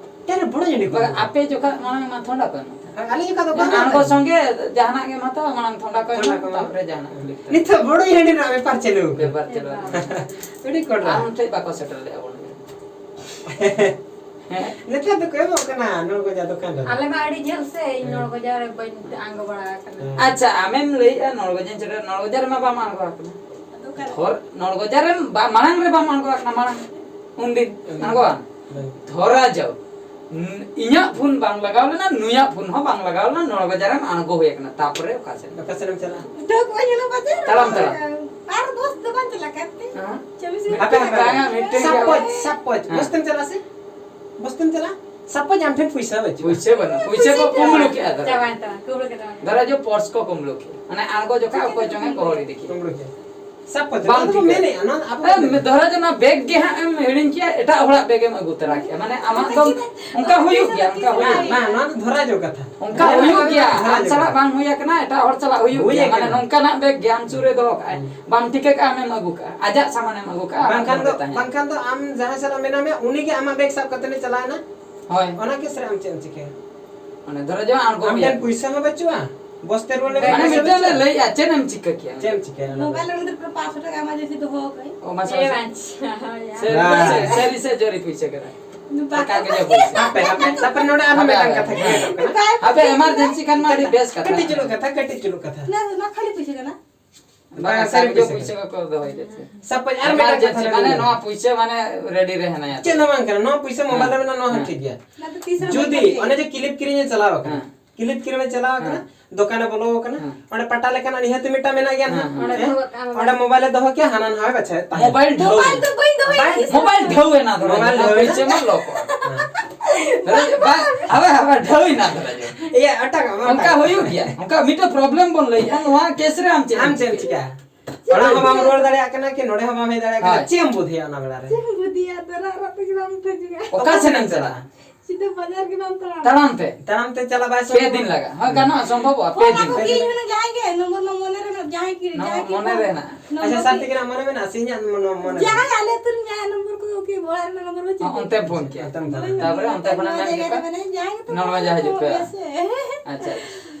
ᱮᱨ ᱵᱚᱲᱚ ᱡᱟᱹᱱᱤᱡ ᱠᱚ ᱵᱟᱝ, ᱮᱢᱚᱜ ᱟᱯᱮ ᱡᱚᱠᱷᱚᱱ ᱢᱟᱲᱟᱝ ᱢᱟ ᱴᱷᱚᱱᱰᱟ ᱠᱚ ᱮᱢᱚᱜ ᱛᱟᱦᱮᱸᱫ᱾ ᱟᱹᱞᱤᱧ ᱚᱱᱠᱟ ᱫᱚ ᱵᱟᱝ ᱟᱬᱜᱚ ᱠᱟᱱᱟ᱾ ᱥᱚᱸᱜᱮ ᱡᱟᱦᱟᱱᱟᱜ ᱜᱮ ᱮᱢ ᱦᱟᱛᱟᱣᱟ, ᱢᱟᱲᱟᱝ ᱛᱷᱚᱱᱰᱟ ᱠᱚ ᱛᱷᱚᱱᱰᱟ ᱮᱢᱟᱢᱟ, ᱠᱚ ᱮᱢᱟᱢᱟ᱾ ᱛᱟᱨᱯᱚᱨᱮ ᱡᱟᱦᱟᱱᱟᱜ ᱜᱮ᱾ ᱱᱤᱛᱚᱜ ᱵᱚᱲᱚ ᱦᱟᱺᱰᱤ ᱨᱮᱱᱟᱜ ᱵᱮᱯᱟᱨ ᱪᱟᱹᱞᱩ ᱟᱠᱟᱱᱟ᱾ ᱵᱮᱯᱟᱨ ᱪᱟᱹᱞᱩ ᱟᱠᱟᱱᱟ᱾ ᱟᱹᱰᱤ ᱠᱚᱰᱨᱟ᱾ ᱟᱢ ᱴᱷᱮᱡ ᱵᱟᱠᱚ ᱥᱮᱴᱮᱨ ᱞᱮᱫᱼᱟ ᱵᱚᱞᱮ᱾ ᱦᱮᱸ? ᱱᱮᱛᱟᱨ ᱫᱚᱠᱚ ᱮᱢᱚᱜ ᱠᱟᱱᱟ ᱱᱚᱲᱜᱚᱡᱟ ᱫᱚᱠᱟᱱ ᱨᱮ᱾ ᱟᱞᱮ ᱢᱟ ᱟᱹᱰᱤ ᱡᱷᱟᱹᱞ ᱥᱮ, ᱤᱧ ᱦᱮᱸ᱾ ᱱᱚᱲᱜᱚᱡᱟ ᱨᱮ ᱵᱟᱹᱧ ᱟᱬᱜᱚ ᱵᱟᱲᱟ ᱟᱠᱟᱱᱟ᱾ ᱦᱮᱸ᱾ ᱟᱪᱪᱷᱟ, ᱟᱢᱮᱢ ᱞᱟᱹᱭᱮᱜᱼᱟ ᱱᱚᱲᱜᱚᱡᱟᱧ ᱥᱮᱴᱮᱨ, ᱱᱚᱲᱜᱚᱡᱟ ᱨᱮᱢᱟ ᱵᱟᱢ ᱟᱬᱜᱚ ᱟᱠᱟᱱᱟ᱾ ᱟᱫᱚ ᱚᱠᱟᱨᱮ? ᱦᱚᱨ, ᱱᱚᱲᱜᱚᱡᱟ ᱨᱮᱢ ᱵᱟ-, ᱢᱟᱲᱟᱝ ᱨᱮ ᱵᱟᱢ ᱟᱬᱜᱚ ᱟᱠᱟᱱᱟ, ᱢᱟᱲᱟᱝ᱾ ᱩᱱᱫᱤᱱ ᱦᱮᱸ᱾ ᱟᱬᱜᱚᱣᱟᱱ᱾ ᱦᱮᱸ᱾ ᱫᱷᱚᱨᱟ ᱡᱟᱣ, ᱱ-, ᱤᱧᱟᱹᱜ ᱯᱷᱳᱱ ᱵᱟᱝ ᱞᱟᱜᱟᱣ ᱞᱮᱱᱟ, ᱱᱩᱭᱟᱜ ᱯᱷᱳᱱ ᱦᱚᱸ ᱵᱟᱝ ᱞᱟᱜᱟᱣ ᱞᱮᱱᱟ, ᱱᱚᱲᱜᱚᱡᱟ ᱨᱮᱢ ᱟᱬᱜᱚ ᱦᱩᱭ ᱟᱠᱟᱱᱟ, ᱛᱟᱯᱚᱨᱮ ᱚᱠᱟ ᱥᱮᱫ? ᱚᱠᱟ ᱥᱮᱫ ᱮᱢ ᱪᱟᱞᱟᱜᱼᱟ? ᱩᱴᱷᱟᱹᱣ ᱠᱚᱜᱼᱟ, ᱧᱮᱞᱚᱜ ᱵᱟᱡᱟᱨ᱾ ᱛᱟᱲᱟᱢ, ᱛᱟᱲᱟᱢ᱾ ᱟᱨ ᱵᱚᱥ ᱫᱚ ᱵᱟᱝ ᱪᱟᱞᱟᱜ ᱠᱟᱱ ᱛᱮ᱾ ᱦᱮᱸ? ᱪᱚᱵᱵᱤᱥ ᱢᱤᱫᱴᱮᱱ ᱜᱷᱚᱱᱴᱟ᱾ ᱵᱟᱝᱟ, ᱢᱤᱫᱴᱮᱱ ᱜᱮ ᱥᱟᱯᱳᱡᱽ, ᱟᱵᱚ᱾ ᱥᱟᱯᱳᱡᱽ, ᱦᱮᱸ᱾ ᱵᱚᱥ ᱛᱮᱢ ᱪᱟᱞᱟᱜᱼᱟ ᱥᱮ? ᱵᱚᱥ ᱛᱮᱢ ᱪᱟᱞᱟᱜᱼᱟ? ᱥᱟᱯᱳᱡᱽ ᱟᱢ ᱴᱷᱮᱱ ᱯᱩᱭᱥᱟᱹ ᱵᱟᱹᱪᱩᱜᱼᱟ᱾ ᱯᱩᱭᱥᱟᱹ ᱵᱟᱹᱱᱩᱜ, ᱯᱩᱭᱥᱟᱹ ᱠᱚ ᱠᱩᱢᱵᱽᱲᱩ ᱠᱮᱜᱼᱟ, ᱫᱷᱚᱨᱚ᱾ ᱪᱟᱵᱟᱭᱮᱱ ᱛᱟᱢᱟ, ᱠᱩᱢᱵᱽᱲᱩ ᱠᱮᱫ ᱛᱟᱢᱟ᱾ ᱫᱷᱚᱨᱚ ᱡᱚ ᱯᱚᱨᱥ ᱠᱚ ᱠᱩᱢᱵᱽᱲᱩ ᱠᱮᱜᱼᱟ᱾ ᱢᱟᱱᱮ ᱟᱬᱜᱚ ᱡᱚᱠᱷᱟᱡ ᱚᱠᱚᱭ ᱪᱚᱝ ᱮ ᱜᱚᱦᱚᱲ ᱤᱫᱤ ᱠᱮᱜᱼᱟ᱾ ᱠᱩᱢᱵᱽᱲᱩ ᱠᱮᱜᱼᱟ᱾ ᱥᱟᱯᱳᱡᱽ, ᱵᱟᱝ ᱚᱱᱟ ᱫᱚ ᱴᱷᱤᱠᱟ᱾ ᱢᱮᱱᱮᱜᱼᱟ, ᱱᱚᱣᱟ ᱫᱚ ᱟᱵᱚ ᱮ, ᱵᱚᱱ ᱢᱮᱱᱮᱜᱼᱟ᱾ ᱫᱷᱚᱨᱚ ᱡᱚ ᱱᱚᱣᱟ ᱵᱮᱜᱽ ᱜᱮ ᱦᱟᱸᱜ ᱮᱢ ᱦᱤᱲᱤᱧ ᱠᱮᱜᱼᱟ, ᱮᱴᱟᱜ ᱦᱚᱲᱟᱜ ᱵᱮᱜᱽ ᱮᱢ ᱟᱹᱜᱩ ᱛᱚᱨᱟ ᱠᱮᱜᱼᱟ᱾ ᱢᱟᱱᱮ ᱟᱢᱟᱜ ᱫᱚ ᱚᱱᱠᱟ ᱦᱩᱭᱩᱜ ᱜᱮᱭᱟ, ᱚᱱᱠᱟ ᱦᱩᱭᱩᱜ ᱵᱟᱝ, ᱜᱮᱭᱟ᱾ ᱵᱟᱝ, ᱱᱚᱣᱟ ᱫᱚ ᱫᱷᱚᱨᱟ ᱡᱚ ᱠᱟᱛᱷᱟ᱾ ᱚᱱᱠᱟ ᱦᱮᱸ, ᱦᱩᱭᱩᱜ ᱜᱮᱭᱟ᱾ ᱫᱷᱚᱨᱟ ᱟᱢ ᱡᱚ ᱥᱟᱞᱟᱜ ᱠᱟᱛᱷᱟ᱾ ᱵᱟᱝ ᱦᱩᱭ ᱟᱠᱟᱱᱟ, ᱮᱴᱟᱜ ᱦᱚᱲ ᱥᱟᱞᱟᱜ ᱦᱩᱭᱩᱜ ᱦᱩᱭ ᱜᱮᱭᱟ᱾ ᱢᱟᱱᱮ ᱟᱠᱟᱱᱟ᱾ ᱱᱚᱝᱠᱟᱱᱟᱜ ᱵᱮᱜᱽ ᱜᱮ ᱟᱢ ᱥᱩᱨ ᱨᱮ ᱫᱚᱦᱚ ᱠᱟᱜᱼᱟᱭ᱾ ᱦᱩᱸ᱾ ᱵᱟᱢ ᱴᱷᱤᱠᱟᱹ ᱠᱟᱜᱼᱟ, ᱟᱢᱮᱢ ᱟᱹᱜᱩ ᱠᱟᱜᱼᱟ᱾ ᱟᱡᱟᱜ ᱥᱟᱢᱟᱱᱮᱢ ᱟᱹᱜᱩ ᱠᱟᱜᱼᱟ, ᱟᱢ ᱵᱟᱝᱠᱷᱟᱱ ᱫᱚ, ᱱᱚᱰᱮ ᱛᱟᱦᱮᱸ᱾ ᱵᱟᱝᱠᱷᱟᱱ ᱫᱚ ᱟᱢ ᱡᱟᱦᱟᱸᱭ ᱥᱟᱞᱟᱜ ᱢᱮᱱᱟᱢᱟ, ᱩᱱᱤ ᱜᱮ ᱟᱢᱟᱜ ᱵᱮᱜᱽ ᱥᱟᱵ ᱠᱟᱛᱮ ᱮ ᱪᱟᱞᱟᱣᱮᱱᱟ᱾ ᱦᱳᱭ᱾ ᱚᱱᱟ ᱠᱮᱥ ᱨᱮ ᱟᱢ ᱪᱮᱫ ᱮᱢ ᱪᱤᱠᱟᱹᱭᱟ? ᱢᱟᱱᱮ ᱫᱷᱚᱨᱚ ᱡᱚ ᱟᱬᱜᱚ ᱟᱢ ᱢᱮᱭᱟ᱾ ᱴᱷᱮᱱ ᱯᱩᱭᱥᱟᱹ ᱦᱚᱸ ᱵᱟᱹᱪᱩᱜᱼᱟ, ᱵᱚᱥᱛᱮ ᱨᱩᱣᱟᱹᱲ ᱞᱟᱹᱜᱤᱫ ᱢᱟᱱᱮ ᱯᱩᱭᱥᱟᱹ ᱢᱤᱫᱴᱟᱝ ᱞᱮ ᱵᱟᱹᱪᱩᱜᱼᱟ᱾ ᱞᱟᱹᱭᱮᱜᱼᱟ, ᱪᱮᱫ ᱮᱢ ᱪᱤᱠᱟᱹ ᱠᱮᱭᱟ? ᱪᱮᱫ ᱮᱢ ᱪᱤᱠᱟᱹᱭᱟ ᱚᱱᱟ ᱫᱚ? ᱢᱳᱵᱟᱭᱤᱞ ᱨᱮ ᱢᱤᱫᱴᱟᱝ ᱯᱟᱸᱪᱥᱚ ᱴᱟᱠᱟ ᱮᱢᱟᱨᱡᱮᱱᱥᱤ ᱫᱚᱦᱚ ᱠᱟᱜ ᱟᱹᱧ᱾ ᱚ, ᱢᱟᱥᱮ, ᱮ ᱢᱟᱥᱮ᱾ ᱵᱟᱪᱪᱷᱟ, ᱦᱳᱭ, ᱥᱟᱹᱨᱤ, ᱦᱳᱭ᱾ ᱥᱟᱹᱨᱤ ᱥᱮ ᱡᱟᱹᱨᱤ ᱯᱩᱭᱥᱟᱹ ᱠᱟᱱᱟ? ᱵᱟᱠᱚ ᱴᱟᱠᱟ ᱜᱮ ᱡᱟ ᱯᱩᱭᱥᱟᱹ᱾ ᱦᱟᱯᱮ, ᱦᱟᱯᱮ, ᱛᱟᱨᱯᱚᱨᱮ ᱱᱚᱰᱮ ᱟᱨᱦᱚᱸ ᱦᱟᱯᱮ, ᱢᱤᱫᱴᱟᱝ ᱦᱟᱯᱮ᱾ ᱠᱟᱛᱷᱟ ᱜᱮ ᱟᱸᱡᱚᱢ ᱠᱟᱱᱟ᱾ ᱦᱟᱯᱮ, ᱮᱢᱟᱨᱡᱮᱱᱥᱤ ᱠᱷᱟᱱ ᱢᱟ ᱟᱹᱰᱤ ᱵᱮᱥ ᱠᱟᱛᱷᱟ᱾ ᱠᱟᱹᱴᱤᱡ ᱪᱩᱞᱩᱝ ᱠᱟᱛᱷᱟ, ᱠᱟᱹᱴᱤᱡ ᱪᱩᱞᱩᱝ ᱠᱟᱛᱷᱟ᱾ ᱱᱚᱣᱟ, ᱱᱚᱣᱟ ᱠᱷᱟᱹᱞᱤ ᱯᱩᱭᱥᱟᱹ ᱠᱟᱱᱟ? ᱵᱟᱝ, ᱵᱟᱝ, ᱥᱟᱹᱨᱤ ᱥᱟᱹᱨᱤ ᱯᱩᱭᱥᱟᱹ ᱯᱩᱭᱥᱟᱹ ᱠᱟᱱᱟ᱾ ᱠᱚ ᱫᱚᱦᱚᱭ ᱜᱮᱭᱟ ᱥᱮ᱾ ᱥᱟᱯᱳᱡᱽ ᱟᱨ ᱢᱤᱫᱴᱟᱝ ᱠᱟᱛᱷᱟ ᱮᱢᱟᱨᱡᱮᱱᱥᱤ, ᱞᱤᱧ ᱢᱟᱱᱮ ᱞᱟᱹᱭᱟ᱾ ᱱᱚᱣᱟ ᱯᱩᱭᱥᱟᱹ ᱢᱟᱱᱮ ᱨᱮᱰᱤ ᱨᱮ ᱦᱮᱱᱟᱭᱟ᱾ ᱪᱮᱫ ᱦᱚᱸ ᱵᱟᱝ ᱠᱟᱱᱟ, ᱱᱚᱣᱟ ᱯᱩᱭᱥᱟᱹ ᱢᱳᱵᱟᱭᱤᱞ ᱨᱮ ᱦᱮᱸ᱾ ᱢᱮᱱᱟᱜᱼᱟ, ᱱᱚᱣᱟ ᱦᱚᱸ ᱦᱮᱸ᱾ ᱴᱷᱤᱠ ᱜᱮᱭᱟ᱾ ᱚᱱᱟ ᱫᱚ ᱛᱤᱥ ᱨᱮᱦᱚᱸ ᱡᱩᱫᱤ ᱵᱟᱝ ᱚᱱᱮ ᱡᱮ ᱠᱤᱞᱤᱯ ᱠᱤᱨᱤᱧ ᱮ ᱪᱟᱞᱟᱣ ᱟᱠᱟᱱᱟ, ᱦᱮᱸ᱾ ᱠᱤᱞᱤᱯ ᱠᱤᱨᱤᱧ ᱮ ᱪᱟᱞᱟᱣ ᱟᱠᱟᱱᱟ, ᱦᱮᱸ᱾ ᱫᱚᱠᱟᱱᱮ ᱵᱚᱞᱚ ᱟᱠᱟᱱᱟ, ᱦᱮᱸ᱾ ᱚᱸᱰᱮ ᱯᱟᱴᱟ ᱞᱮᱠᱟᱱᱟᱜ ᱱᱤᱦᱟᱹᱛ ᱢᱤᱫᱴᱟᱝ ᱢᱮᱱᱟᱜ ᱜᱮᱭᱟ ᱦᱮᱸ, ᱱᱟᱦᱟᱜ᱾ ᱦᱮᱸ᱾ ᱚᱸᱰᱮ ᱫᱚᱦᱚ ᱠᱟᱜᱼᱟ᱾ ᱚᱸᱰᱮ ᱢᱳᱵᱟᱭᱤᱞᱮ ᱫᱚᱦᱚ ᱠᱮᱭᱟ, ᱦᱟᱱᱟ ᱱᱟᱣᱟᱭ ᱵᱟᱪᱷᱟᱣᱮᱫ ᱛᱟᱦᱮᱸᱫ᱾ ᱢᱳᱵᱟᱭᱤᱞ ᱰᱷᱟᱹᱣ ᱢᱳᱵᱟᱭᱤᱞ ᱮᱱᱟ᱾ ᱫᱚ ᱵᱟᱹᱧ ᱫᱚᱦᱚᱭᱟ ᱵᱟᱭ ᱛᱤᱥ ᱦᱚᱸ᱾ ᱢᱳᱵᱟᱭᱤᱞ ᱰᱷᱟᱹᱣ ᱮᱱᱟ, ᱫᱷᱚᱨᱚ ᱢᱳᱵᱟᱭᱤᱞ ᱡᱚ᱾ ᱰᱷᱟᱹᱣ᱾ ᱯᱩᱭᱥᱟᱹ ᱢᱟ ᱞᱚᱠᱚ᱾ ᱦᱮᱸ᱾ ᱫᱷᱚᱨᱚ ᱡᱚ, ᱵᱟᱭ, ᱦᱟᱣᱮ, ᱦᱟᱣᱮ, ᱰᱷᱟᱹᱣ ᱮᱱᱟ, ᱫᱷᱚᱨᱚ ᱡᱚ᱾ ᱮᱭᱟ, ᱚᱴᱟᱜ ᱢᱟ, ᱚᱱᱠᱟ ᱚᱴᱟᱜ᱾ ᱦᱩᱭᱩᱜ ᱜᱮᱭᱟ᱾ ᱚᱱᱠᱟ ᱢᱤᱫᱴᱮᱡ ᱯᱨᱚᱵᱞᱮᱢ ᱵᱚᱱ ᱞᱟᱹᱭᱮᱫᱼᱟ, ᱱᱚᱣᱟ ᱠᱮᱥ ᱨᱮ ᱟᱢ ᱪᱮᱫ ᱟᱢ ᱮᱢ ᱪᱮᱫ ᱮᱢ ᱪᱤᱠᱟᱹᱭᱟ? ᱪᱤᱠᱟᱹᱭᱟ? ᱚᱲᱟᱜ ᱦᱚᱸ ᱵᱟᱢ ᱨᱩᱣᱟᱹᱲ ᱫᱟᱲᱮᱭᱟᱜ ᱠᱟᱱᱟ, ᱠᱤ ᱱᱚᱰᱮ ᱦᱚᱸ ᱵᱟᱢ ᱦᱮᱡ ᱫᱟᱲᱮᱭᱟᱜ ᱠᱟᱱᱟ, ᱦᱳᱭ᱾ ᱪᱮᱫ ᱮᱢ ᱵᱩᱫᱷᱤᱭᱟ? ᱟᱫᱚ ᱨᱟᱜ ᱨᱟᱜ ᱛᱮᱜᱮ ᱵᱟᱢ ᱩᱴᱷᱟᱹᱣ ᱡᱚᱝᱟ᱾ ᱚᱠᱟ ᱥᱮᱱ ᱮᱢ ᱪᱟᱞᱟᱜᱼᱟ? ᱤᱧ ᱫᱚ ᱵᱟᱡᱟᱨ ᱜᱮ ᱵᱟᱝ ᱛᱟᱲᱟᱢ᱾ ᱛᱟᱲᱟᱢ ᱛᱮ᱾ ᱛᱟᱲᱟᱢ ᱛᱮ ᱪᱟᱞᱟᱜ ᱵᱟᱭ ᱯᱮ ᱥᱚᱢᱵᱷᱚᱵᱚᱜᱼᱟ᱾ ᱫᱤᱱ ᱞᱟᱜᱟᱜᱼᱟ᱾ ᱦᱳᱭ, ᱜᱟᱱᱚᱜᱼᱟ, ᱥᱚᱢᱵᱷᱚᱵᱚᱜᱼᱟ, ᱯᱮ ᱯᱷᱳᱱ ᱫᱤᱱ᱾ ᱟᱠᱚ ᱯᱮ ᱠᱤ ᱫᱤᱱ᱾ ᱤᱧ ᱦᱩᱱᱟᱹᱝ ᱡᱟᱦᱟᱸᱭ ᱜᱮ, ᱱᱚᱢᱵᱚᱨ ᱢᱟ ᱢᱚᱱᱮ ᱨᱮ ᱢᱮᱱᱟᱜ, ᱡᱟᱦᱟᱸᱭ ᱠᱤᱨᱤᱧ, ᱱᱚᱣᱟ ᱡᱟᱦᱟᱸᱭ ᱢᱚᱱᱮ ᱠᱤᱨᱤᱧ᱾ ᱨᱮ ᱦᱮᱱᱟᱜᱼᱟ᱾ ᱟᱪᱪᱷᱟ, ᱱᱚᱢᱵᱚᱨ ᱥᱟᱨ ᱠᱤ ᱛᱤᱠᱤᱱᱟᱜ ᱢᱚᱱᱮ ᱢᱮᱱᱟᱜᱼᱟ ᱥᱮ ᱤᱧᱟᱹᱜ ᱢᱚᱱᱮ, ᱢᱚᱱᱮ ᱨᱮ? ᱡᱟᱦᱟᱸᱭ ᱟᱞᱮ ᱟᱹᱛᱩ ᱨᱮᱱ ᱡᱟᱦᱟᱸᱭ ᱱᱚᱢᱵᱚᱨ ᱠᱚ ᱠᱤ ᱚᱲᱟᱜ ᱨᱮᱱᱟᱜ ᱱᱚᱢᱵᱚᱨ ᱵᱟᱹᱪᱩᱜ ᱦᱚᱸ, ᱛᱟᱠᱚᱣᱟ᱾ ᱚᱱᱛᱮᱢ ᱯᱷᱳᱱ ᱠᱮᱜᱼᱟ᱾ ᱚᱱᱛᱮᱢ ᱯᱷᱳᱱ᱾ ᱦᱳᱭ, ᱛᱟᱯᱚᱨᱮ ᱚᱱᱛᱮ ᱱᱚᱣᱟ ᱠᱷᱚᱱᱟᱜ ᱢᱮᱱ ᱡᱟᱭᱜᱟ ᱠᱮᱫᱟ, ᱨᱮ ᱢᱮᱱᱟᱭᱟ, ᱡᱟᱦᱟᱸᱭ ᱜᱮ ᱛᱚ ᱱᱚᱰᱮ ᱱᱚᱣᱟ ᱡᱟᱦᱟᱸ ᱦᱤᱡᱩᱜ ᱯᱮ᱾ ᱦᱤᱡᱩᱜ ᱯᱮ᱾ ᱟᱪᱪᱷᱟ᱾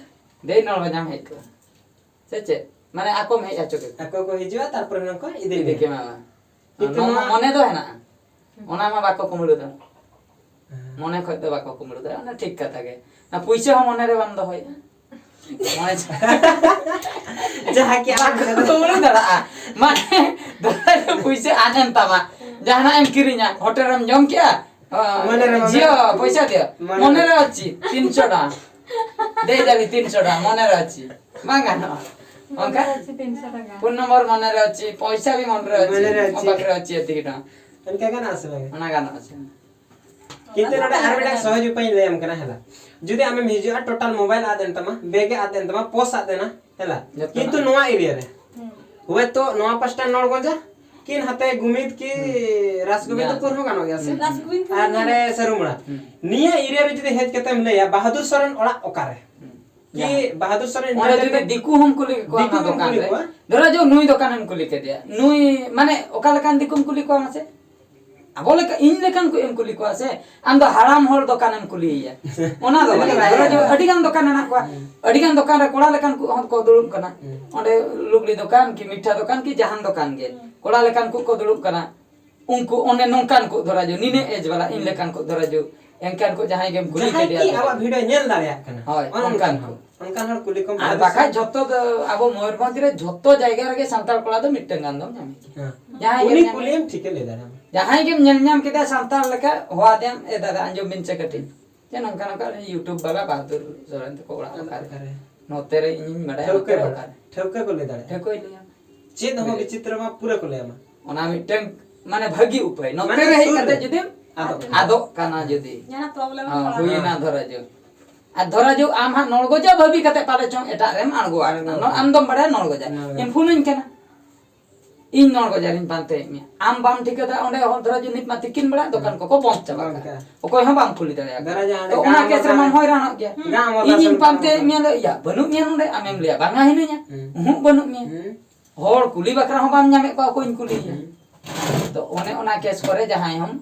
ᱫᱮᱭ ᱱᱚᱰᱮ ᱡᱟᱦᱟᱸᱭ ᱦᱮᱡ ᱠᱚᱜᱼᱟ᱾ ᱥᱮ ᱪᱮᱫ? ᱢᱟᱱᱮ ᱟᱠᱚᱢ ᱦᱮᱡ ᱦᱚᱪᱚ ᱠᱮᱫ ᱠᱚᱣᱟ᱾ ᱟᱠᱚ ᱠᱚ ᱦᱤᱡᱩᱜᱼᱟ, ᱛᱟᱨᱯᱚᱨᱮ ᱱᱚᱝᱠᱟ ᱤᱫᱤ ᱤᱫᱤ ᱢᱮᱭᱟ᱾ ᱠᱮᱢᱟ ᱵᱟᱝ? ᱠᱤᱱᱛᱩ ᱱᱚ-, ᱱᱚᱣᱟ ᱢᱚᱱᱮ ᱫᱚ ᱦᱮᱱᱟᱜᱼᱟ᱾ ᱚᱱᱟ ᱢᱟ ᱵᱟᱠᱚ ᱠᱩᱢᱵᱽᱲᱩ ᱫᱟᱲᱮᱭᱟᱜᱼᱟ᱾ ᱦᱮᱸ᱾ ᱢᱚᱱᱮ ᱠᱷᱚᱡ ᱫᱚ ᱵᱟᱠᱚ ᱠᱩᱢᱵᱽᱲᱩ ᱫᱟᱲᱮᱭᱟᱜᱼᱟ, ᱚᱱᱟ ᱴᱷᱤᱠ ᱠᱟᱛᱷᱟ ᱜᱮ᱾ ᱚᱱᱟ ᱯᱩᱭᱥᱟᱹ ᱦᱚᱸ ᱢᱚᱱᱮ ᱨᱮ ᱵᱟᱢ ᱫᱚᱦᱚᱭᱟ᱾ ᱢᱚᱱᱮ ᱡᱟᱦᱟᱸ ᱠᱤ ᱟᱢ ᱵᱟᱠᱚ ᱠᱩᱢᱵᱽᱲᱩ ᱫᱟᱲᱮᱭᱟᱜᱼᱟ᱾ ᱢᱟᱱᱮ, ᱫᱚᱨᱠᱟᱨ ᱯᱩᱭᱥᱟᱹ ᱟᱫ ᱮᱱ ᱛᱟᱢᱟ, ᱡᱟᱦᱟᱱᱟᱜ ᱮᱢ ᱠᱤᱨᱤᱧᱟ, ᱦᱳᱴᱮᱞ ᱨᱮᱢ ᱡᱚᱢ ᱠᱮᱜᱼᱟ, ᱚ, ᱢᱚᱱᱮ ᱨᱮ ᱢᱚᱱᱮ ᱡᱤᱭᱳ, ᱨᱮ᱾ ᱯᱚᱭᱥᱟ ᱫᱤᱭᱳ᱾ ᱢᱚᱱᱮ ᱢᱚᱱᱮ ᱨᱮ᱾ ᱨᱮ ᱚᱪᱪᱷᱤ, ᱛᱤᱱᱥᱚ ᱴᱟᱠᱟ᱾ ᱫᱮᱡ ᱫᱟᱞᱤᱧ ᱛᱤᱱᱥᱚ ᱴᱟᱠᱟ, ᱢᱚᱱᱮ ᱨᱮ ᱚᱪᱪᱷᱤ᱾ ᱵᱟᱝ ᱜᱟᱱᱚᱜᱼᱟ᱾ ᱚᱱᱠᱟ? ᱢᱚᱱᱮ ᱨᱮ ᱚᱪᱪᱷᱤ ᱛᱤᱱᱥᱚ ᱴᱟᱠᱟ᱾ ᱯᱷᱳᱱ ᱱᱚᱢᱵᱚᱨ ᱢᱚᱱᱮ ᱨᱮ ᱚᱪᱪᱷᱤ, ᱯᱚᱭᱥᱟ ᱵᱤ ᱢᱚᱱᱮ ᱨᱮ ᱚᱪᱪᱷᱤ, ᱢᱚᱱᱮ ᱨᱮ ᱚᱪᱪᱷᱤ᱾ ᱚᱠᱟ ᱠᱚᱨᱮ ᱚᱪᱪᱷᱤ ᱮᱛᱤᱠ ᱴᱟᱠᱟ᱾ ᱚᱱᱠᱟ ᱜᱟᱱᱚᱜᱼᱟ ᱥᱮ ᱵᱟᱝ? ᱚᱱᱟ ᱜᱟᱱᱚᱜᱼᱟ ᱥᱮ? ᱠᱤᱱᱛᱩ ᱱᱚᱰᱮ ᱟᱨ ᱢᱤᱫᱴᱟᱝ ᱥᱚᱦᱚᱡ ᱩᱯᱟᱹᱭ ᱤᱧ ᱞᱟᱹᱭᱟᱢ ᱠᱟᱱᱟ, ᱦᱮᱞᱟ᱾ ᱡᱩᱫᱤ ᱟᱢᱮᱢ ᱦᱤᱡᱩᱜᱼᱟ, total mobile ᱟᱫ ᱮᱱ ᱛᱟᱢᱟ, bag ᱮ ᱟᱫ ᱮᱱ ᱛᱟᱢᱟ, purse ᱟᱫ ᱮᱱᱟ, ᱦᱮᱞᱟ᱾ ᱡᱚᱛᱚᱱᱟᱜ᱾ ᱠᱤᱱᱛᱩ ᱱᱚᱣᱟ area ᱨᱮ, ᱦᱩᱸ᱾ ᱦᱳᱭᱛᱳ ᱱᱚᱣᱟ ᱯᱟᱥᱴᱟ ᱱᱚᱲᱜᱚᱸᱡᱟ, ᱠᱤᱱ ᱦᱟᱛᱮ ᱜᱩᱢᱤᱫ ᱠᱤ ᱦᱩᱸ᱾ ᱨᱟᱥᱜᱳᱵᱤᱱᱫ ᱡᱟ᱾ ᱯᱩᱨ ᱦᱚᱸ ᱜᱟᱱᱚᱜ ᱜᱮᱭᱟ ᱥᱮ? ᱦᱩᱸ᱾ ᱨᱟᱥᱜᱳᱵᱤᱱᱫ ᱯᱩᱨ ᱟᱨ ᱦᱚᱸ ᱱᱟᱨᱮ ᱜᱟᱱᱚᱜ ᱜᱮᱭᱟ᱾ ᱥᱟᱹᱨᱩᱢᱩᱲᱟ᱾ ᱦᱩᱸ᱾ ᱱᱤᱭᱟᱹ area ᱨᱮ ᱡᱩᱫᱤ ᱦᱮᱡ ᱠᱟᱛᱮᱢ ᱞᱟᱹᱭᱟ, ᱵᱟᱦᱟᱫᱩᱨ ᱥᱚᱨᱮᱱ ᱚᱲᱟᱜ ᱚᱠᱟᱨᱮ? ᱠᱤ ᱡᱟᱦᱟᱸ᱾ ᱵᱟᱦᱟᱫᱩᱨ ᱥᱚᱨᱮᱱ ᱚᱸᱰᱮ ᱡᱩᱫᱤ entertainment ᱫᱤᱠᱩ ᱦᱚᱸᱢ ᱠᱩᱞᱤ ᱠᱚᱣᱟ, ᱫᱤᱠᱩ ᱚᱱᱟ ᱦᱚᱸᱢ ᱫᱚᱠᱟᱱ ᱠᱩᱞᱤ ᱨᱮ, ᱠᱚᱣᱟ᱾ ᱫᱷᱚᱨᱚ ᱡᱚ ᱱᱩᱭ ᱫᱚᱠᱟᱱᱮᱢ ᱠᱩᱞᱤ ᱠᱮᱫᱮᱭᱟ, ᱱᱩᱭ, ᱢᱟᱱᱮ, ᱚᱠᱟ ᱞᱮᱠᱟᱱ ᱫᱤᱠᱩᱢ ᱠᱩᱞᱤ ᱠᱚᱣᱟ ᱢᱟᱥᱮ? ᱟᱵᱚ ᱞᱮᱠᱟ, ᱤᱧ ᱞᱮᱠᱟᱱ ᱠᱚ ᱮᱢ ᱠᱩᱞᱤ ᱠᱚᱣᱟ ᱥᱮ? ᱟᱢ ᱫᱚ ᱦᱟᱲᱟᱢ ᱦᱚᱲ ᱫᱚᱠᱟᱱᱮᱢ ᱠᱩᱞᱤᱭᱮᱭᱟ, ᱚᱱᱟ ᱫᱚ ᱵᱟᱝ᱾ ᱫᱷᱚᱨᱚ ᱡᱚ ᱟᱹᱰᱤ ᱜᱟᱱ ᱫᱚᱠᱟᱱ ᱦᱮᱱᱟᱜ ᱠᱚᱣᱟ, ᱦᱩᱸ᱾ ᱟᱹᱰᱤ ᱜᱟᱱ ᱫᱚᱠᱟᱱ ᱨᱮ ᱠᱚᱲᱟ ᱞᱮᱠᱟᱱ ᱠᱚ ᱦᱚᱸ ᱠᱚ ᱫᱩᱲᱩᱵ ᱠᱟᱱᱟ᱾ ᱦᱩᱸ᱾ ᱚᱸᱰᱮ ᱞᱩᱜᱽᱲᱤ ᱫᱚᱠᱟᱱ ᱠᱤ ᱢᱤᱴᱷᱟ ᱫᱚᱠᱟᱱ ᱠᱤ ᱡᱟᱦᱟᱱ ᱫᱚᱠᱟᱱ ᱜᱮ, ᱦᱩᱸ᱾ ᱠᱚᱲᱟ ᱞᱮᱠᱟᱱ ᱠᱚ ᱠᱚ ᱫᱩᱲᱩᱵ ᱠᱟᱱᱟ᱾ ᱩᱱᱠᱩ ᱚᱱᱮ ᱱᱚᱝᱠᱟᱱ ᱠᱚ ᱫᱷᱚᱨᱟ ᱡᱚ, ᱱᱤᱱᱟᱹ age ᱵᱟᱞᱟ, ᱤᱧ ᱞᱮᱠᱟᱱ ᱠᱚ ᱫᱷᱚᱨᱟ ᱡᱚ, ᱮᱱᱠᱟᱱ ᱠᱚ ᱡᱟᱦᱟᱸᱭ ᱜᱮᱢ ᱠᱩᱞᱤ ᱡᱟᱦᱟᱸᱭ ᱠᱮᱫᱮᱭᱟ ᱠᱤ ᱫᱷᱚᱨᱟ ᱟᱵᱚᱣᱟᱜ ᱡᱚ᱾ Video ᱧᱮᱞ ᱫᱟᱲᱮᱭᱟᱜ ᱠᱟᱱᱟ᱾ ᱦᱳᱭ, ᱚᱱᱮ ᱚᱱᱠᱟᱱ ᱚᱱᱠᱟᱱ ᱠᱚ᱾ ᱠᱚ᱾ ᱚᱱᱠᱟᱱ ᱦᱚᱲ ᱠᱩᱞᱤ ᱠᱚᱢ ᱟᱨ ᱵᱟᱫᱮ ᱵᱟᱠᱷᱟᱡ ᱥᱮ᱾ ᱡᱷᱚᱛᱚ ᱫᱚ ᱟᱵᱚ ᱢᱚᱭᱩᱨᱵᱷᱚᱸᱡᱽ ᱨᱮ ᱡᱷᱚᱛᱚ ᱡᱟᱭᱜᱟ ᱨᱮᱜᱮ ᱥᱟᱱᱛᱟᱲ ᱠᱚᱲᱟ ᱫᱚ ᱢᱤᱫᱴᱟᱝ ᱜᱟᱱ ᱫᱚᱢ ᱧᱟᱢᱮ ᱜᱮᱭᱟ᱾ ᱦᱮᱸ᱾ ᱡᱟᱦᱟᱸᱭ ᱩᱱᱤ ᱜᱮᱢ ᱧᱟᱢ ᱠᱩᱞᱤᱭᱮᱢ ᱴᱷᱤᱠᱮ ᱞᱟᱹᱭ ᱫᱟᱲᱮᱭᱟᱢᱟ᱾ ᱡᱟᱦᱟᱸᱭ ᱜᱮᱢ ᱧᱮᱞ ᱧᱟᱢ ᱠᱮᱫᱟ ᱥᱟᱱᱛᱟᱲ ᱞᱮᱠᱟ, ᱦᱚᱦᱚ ᱟᱫᱮᱭᱟᱢ, "ᱮ ᱫᱟᱫᱟ, ᱟᱸᱡᱚᱢ ᱵᱤᱱ ᱥᱮ ᱠᱟᱹᱴᱤᱡ, ᱡᱮ ᱱᱚᱝᱠᱟ ᱱᱚᱝᱠᱟ ᱩᱱᱤ YouTube ᱵᱟᱞᱟ ᱵᱟᱦᱟᱫᱩᱨ ᱥᱚᱨᱮᱱ ᱛᱟᱠᱚ ᱚᱲᱟᱜ ᱚᱠᱟᱨᱮ?" ᱚᱠᱟᱨᱮ? ᱱᱚᱛᱮ ᱨᱮ ᱤᱧᱤᱧ ᱵᱟᱰᱟᱭᱟ, ᱴᱷᱟᱹᱣᱠᱟᱹ ᱱᱚᱛᱮ ᱨᱮ ᱵᱟᱲᱟᱭ᱾ ᱚᱠᱟᱨᱮ? ᱴᱷᱟᱹᱣᱠᱟᱹ ᱠᱚ ᱞᱟᱹᱭ ᱫᱟᱲᱮᱭᱟᱜᱼᱟ᱾ ᱴᱷᱟᱹᱣᱠᱟᱹᱭ ᱞᱟᱹᱭᱟᱢᱟ᱾ ᱪᱮᱫ ᱦᱚᱸ ᱦᱳᱭ᱾ ᱵᱤᱪᱤᱛᱨᱚ ᱵᱷᱟᱵᱽ ᱯᱩᱨᱟᱹ ᱠᱚ ᱞᱟᱹᱭᱟᱢᱟ᱾ ᱚᱱᱟ ᱢᱤᱫᱴᱟᱝ ᱢᱟᱱᱮ ᱵᱷᱟᱹᱜᱤ ᱩᱯᱟᱹᱭ᱾ ᱱᱚᱛᱮ ᱢᱟᱱᱮ ᱨᱮ ᱦᱮᱡ ᱥᱩᱨ ᱠᱟᱛᱮ ᱨᱮ᱾ ᱡᱩᱫᱤᱢ ᱟᱫᱚᱜ ᱠᱟᱱᱟ᱾ ᱟᱫᱚᱜ ᱠᱟᱱᱟ ᱡᱩᱫᱤ᱾ ᱡᱟᱦᱟᱸ problem ᱦᱚᱸ, ᱨᱮ ᱦᱩᱭᱱᱟ ᱯᱟᱲᱟᱣ᱾ ᱫᱷᱚᱨᱟ ᱡᱚ᱾ ᱟᱨ ᱫᱷᱚᱨᱟ ᱡᱚ ᱟᱢ ᱦᱟᱸᱜ ᱱᱚᱲᱜᱚᱡᱟ ᱵᱷᱟᱹᱵᱤ ᱠᱟᱛᱮ ᱯᱟᱞᱮ ᱪᱚᱝ ᱮᱴᱟᱜ ᱨᱮᱢ ᱟᱬᱜᱚ ᱟᱠᱟᱱᱟ᱾ ᱟᱬᱜᱚ ᱱᱚ-, ᱟᱠᱟᱱᱟ᱾ ᱟᱢ ᱫᱚᱢ ᱵᱟᱲᱟᱭᱟ ᱱᱚᱲᱜᱚᱡᱟ᱾ ᱱᱚᱲᱜᱚᱡᱟ᱾ ᱮᱢ ᱯᱷᱳᱱᱟᱹᱧ ᱠᱟᱱᱟ᱾ ᱤᱧ ᱱᱚᱲ ᱵᱟᱡᱟᱨᱤᱧ ᱯᱟᱱᱛᱮᱭᱮᱫ ᱢᱮᱭᱟ, ᱟᱢ ᱵᱟᱢ ᱴᱷᱤᱠᱟᱹ ᱫᱟ, ᱚᱸᱰᱮ ᱦᱚᱲ ᱫᱷᱚᱨᱚ ᱡᱮ ᱱᱤᱛ ᱢᱟ ᱛᱤᱠᱤᱱ ᱵᱮᱲᱟ ᱫᱚᱠᱟᱱ ᱠᱚᱠᱚ ᱵᱚᱱᱫ ᱪᱟᱵᱟ ᱵᱚᱱᱫ ᱠᱟᱜᱼᱟ᱾ ᱠᱟᱜᱼᱟ᱾ ᱚᱠᱚᱭ ᱦᱚᱸ ᱵᱟᱢ ᱠᱩᱞᱤ ᱫᱟᱲᱮᱭᱟᱜᱼᱟ᱾ ᱫᱟᱨᱟ ᱡᱟᱦᱟᱸ ᱛᱚ ᱚᱸᱰᱮ ᱚᱱᱟ ᱜᱟᱢ ᱠᱮᱥ ᱨᱮ ᱢᱟᱢ ᱢᱟᱛᱟᱞ ᱦᱚᱭᱨᱟᱱᱚᱜ ᱜᱮᱭᱟ᱾ ᱜᱟᱢ ᱢᱟᱛᱟᱞ ᱤᱧᱤᱧ ᱥᱮᱱ ᱯᱟᱱᱛᱮᱭᱮᱫ ᱠᱟᱱᱟ᱾ ᱢᱮᱭᱟ, ᱞᱟᱹᱭ ᱭᱟ ᱵᱟᱹᱱᱩᱜ ᱢᱮᱭᱟ ᱱᱚᱸᱰᱮ, ᱟᱢᱮᱢ ᱞᱟᱹᱭᱟ ᱵᱟᱝᱟ ᱦᱤᱱᱟᱹᱧᱟ᱾ ᱦᱩᱸ᱾ ᱩᱦᱩᱸᱜ ᱵᱟᱹᱱᱩᱜ ᱢᱮᱭᱟ᱾ ᱦᱩᱸ᱾ ᱦᱚᱲ ᱠᱩᱞᱤ ᱵᱟᱠᱷᱨᱟ ᱦᱚᱸ ᱵᱟᱢ ᱧᱟᱢᱮᱫ ᱠᱚᱣᱟ, ᱚᱠᱚᱭᱤᱧ ᱠᱩᱞᱤᱭᱮᱭᱟ? ᱦᱩᱸ᱾ ᱛᱚ ᱚᱱᱮ ᱚᱱᱟ ᱠᱮᱥ ᱠᱚᱨᱮ ᱡᱟᱦᱟᱸᱭ ᱦᱚᱸᱢ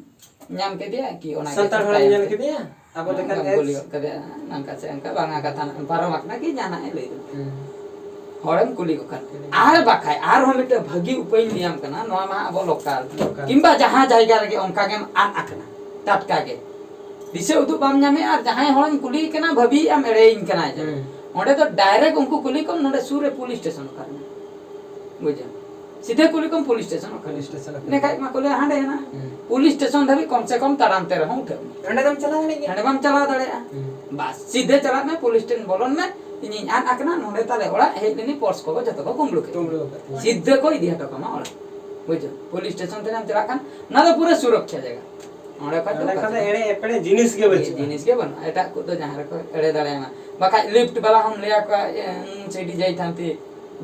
ᱧᱟᱢ ᱠᱮᱫᱮᱭᱟ ᱠᱤ ᱚᱱᱟ ᱥᱟᱱᱛᱟᱲ ᱠᱮᱥ ᱦᱚᱲᱮᱢ ᱛᱟᱭᱚᱢ ᱧᱮᱞ ᱛᱮ? ᱠᱮᱫᱮᱭᱟ? ᱟᱵᱚ ᱞᱮᱠᱟᱱ ᱵᱟᱢ ᱮᱥ- ᱠᱩᱞᱤ ᱜᱚᱫ ᱠᱟᱫᱮᱭᱟ, ᱱᱚᱝᱠᱟ ᱥᱮ ᱚᱱᱠᱟ ᱵᱟᱝᱟ ᱠᱟᱛᱷᱟ ᱱᱟᱜ ᱯᱟᱨᱚᱢ ᱟᱠᱟᱱᱟ ᱠᱤ ᱡᱟᱦᱟᱱᱟᱜ ᱮ ᱞᱟᱹᱭ ᱫᱟ᱾ ᱦᱩᱸ᱾ ᱦᱚᱲᱮᱢ ᱠᱩᱞᱤ ᱠᱚ ᱠᱷᱟᱱ᱾ ᱦᱩᱸ᱾ ᱟᱨ ᱵᱟᱠᱷᱟᱡ ᱟᱨᱦᱚᱸ ᱢᱤᱫᱴᱮᱱ ᱵᱷᱟᱹᱜᱤ ᱩᱯᱟᱹᱭᱤᱧ ᱞᱟᱹᱭᱟᱢ ᱠᱟᱱᱟ, ᱱᱚᱣᱟ ᱢᱟ ᱟᱵᱚ ᱞᱳᱠᱟᱞ᱾ ᱞᱳᱠᱟᱞ᱾ ᱠᱤᱝᱵᱟ ᱡᱟᱦᱟᱸ ᱡᱟᱭᱜᱟ ᱨᱮᱜᱮ ᱚᱱᱠᱟ ᱜᱮᱢ ᱟᱫ ᱟᱠᱟᱱᱟ, ᱴᱟᱴᱠᱟ ᱜᱮ ᱫᱤᱥᱟᱹ ᱩᱫᱩᱜ ᱵᱟᱢ ᱧᱟᱢᱮᱫᱼᱟ, ᱟᱨ ᱡᱟᱦᱟᱸᱭ ᱦᱚᱲᱮᱢ ᱠᱩᱞᱤᱭᱮ ᱠᱟᱱᱟ ᱵᱷᱟᱹᱵᱤᱭᱮᱫᱼᱟᱢ ᱮᱲᱮᱭᱤᱧ ᱠᱟᱱᱟᱭ ᱡᱟᱹᱱᱤᱡ᱾ ᱦᱩᱸ᱾ ᱚᱸᱰᱮ ᱫᱚ ᱰᱟᱭᱨᱮᱠᱴ ᱩᱱᱠᱩ ᱠᱩᱞᱤ ᱠᱚᱢ, ᱱᱚᱰᱮ ᱥᱩᱨ ᱨᱮ ᱯᱩᱞᱤᱥ ᱥᱴᱮᱥᱚᱱ ᱚᱠᱟ ᱨᱮ ᱢᱮᱱᱟᱜᱼᱟ? ᱵᱩᱡᱷᱟᱹᱣ? ᱥᱤᱫᱷᱟᱹ ᱠᱩᱞᱤ ᱠᱚᱢ ᱯᱩᱞᱤᱥ ᱥᱴᱮᱥᱚᱱ ᱚᱠᱟ ᱨᱮ? ᱯᱩᱞᱤᱥ ᱥᱴᱮᱥᱚᱱ ᱚᱠᱟ ᱨᱮ? ᱤᱱᱟᱹ ᱠᱷᱟᱡ ᱢᱟ ᱠᱚ ᱞᱟᱹᱭᱟ ᱦᱟᱸᱰᱮ ᱦᱮᱱᱟᱜᱼᱟ᱾ ᱦᱩᱸ᱾ ᱯᱩᱞᱤᱥ ᱥᱴᱮᱥᱚᱱ ᱫᱷᱟᱹᱵᱤᱡ ᱠᱚᱢ ᱥᱮ ᱠᱚᱢ ᱛᱟᱲᱟᱢ ᱛᱮ ᱨᱮᱦᱚᱸ ᱩᱴᱷᱟᱹᱜ ᱢᱮ᱾ ᱚᱸᱰᱮ ᱫᱚᱢ ᱪᱟᱞᱟᱣ ᱫᱟᱲᱮᱭᱟᱜ ᱜᱮᱭᱟ᱾ ᱦᱟᱸᱰᱮ ᱵᱟᱢ ᱪᱟᱞᱟᱣ ᱫᱟᱲᱮᱭᱟᱜᱼᱟ᱾ ᱦᱩᱸ᱾ ᱵᱟᱥ, ᱥᱤᱫᱷᱟᱹ ᱪᱟᱞᱟᱜ ᱢᱮ, ᱯᱩᱞᱤᱥ ᱴᱷᱮᱱ ᱵᱚᱞᱚᱱ ᱢᱮ, ᱤᱧᱤᱧ ᱟᱫ ᱟᱠᱟᱱᱟ, ᱱᱚᱰᱮ ᱛᱟᱞᱮ ᱚᱲᱟᱜ, ᱦᱮᱡ ᱞᱮᱱᱤᱧ, ᱯᱚᱨᱥ ᱠᱚ ᱡᱷᱚᱛᱚ ᱠᱚ ᱠᱩᱢᱵᱽᱲᱩ ᱠᱮᱫ ᱛᱤᱧᱟ᱾ ᱠᱩᱢᱵᱽᱲᱩ ᱠᱮᱫ ᱛᱤᱧᱟ᱾ ᱥᱤᱫᱷᱟᱹ ᱠᱚ ᱤᱫᱤ ᱦᱚᱴᱚ ᱠᱟᱢᱟ ᱚᱲᱟᱜ᱾ ᱵᱩᱡᱷᱟᱹᱣ? ᱯᱩᱞᱤᱥ ᱥᱴᱮᱥᱚᱱ ᱛᱮᱢ ᱪᱟᱞᱟᱜ ᱠᱷᱟᱱ, ᱚᱱᱟ ᱫᱚ ᱯᱩᱨᱟᱹ ᱥᱩᱨᱚᱠᱷᱟ ᱡᱟᱭᱜᱟ᱾ ᱚᱸᱰᱮ ᱠᱷᱚᱡ ᱫᱚ ᱚᱸᱰᱮ ᱠᱷᱚᱱ ᱫᱚ ᱮᱲᱮ ᱮᱯᱮᱲᱮ ᱡᱤᱱᱤᱥ ᱜᱮ ᱵᱟᱹᱪᱩᱜᱼᱟ᱾ ᱡᱤᱱᱤᱥ ᱜᱮ ᱵᱟᱹᱱᱩᱜᱼᱟ᱾ ᱮᱴᱟᱜ ᱠᱚᱫᱚ ᱡᱟᱦᱟᱸ ᱨᱮᱠᱚ ᱮᱲᱮ ᱫᱟᱲᱮᱭᱟᱢᱟ᱾ ᱵᱟᱠᱷᱟᱡ ᱞᱤᱯᱷᱴ ᱵᱟᱞᱟ ᱦᱚᱸᱢ ᱞᱟᱹᱭ ᱟᱠᱚᱣᱟ, "ᱮ, ᱩᱸ, ᱥᱤᱰᱤ ᱡᱟᱭ ᱛᱷᱟᱱᱛᱤ,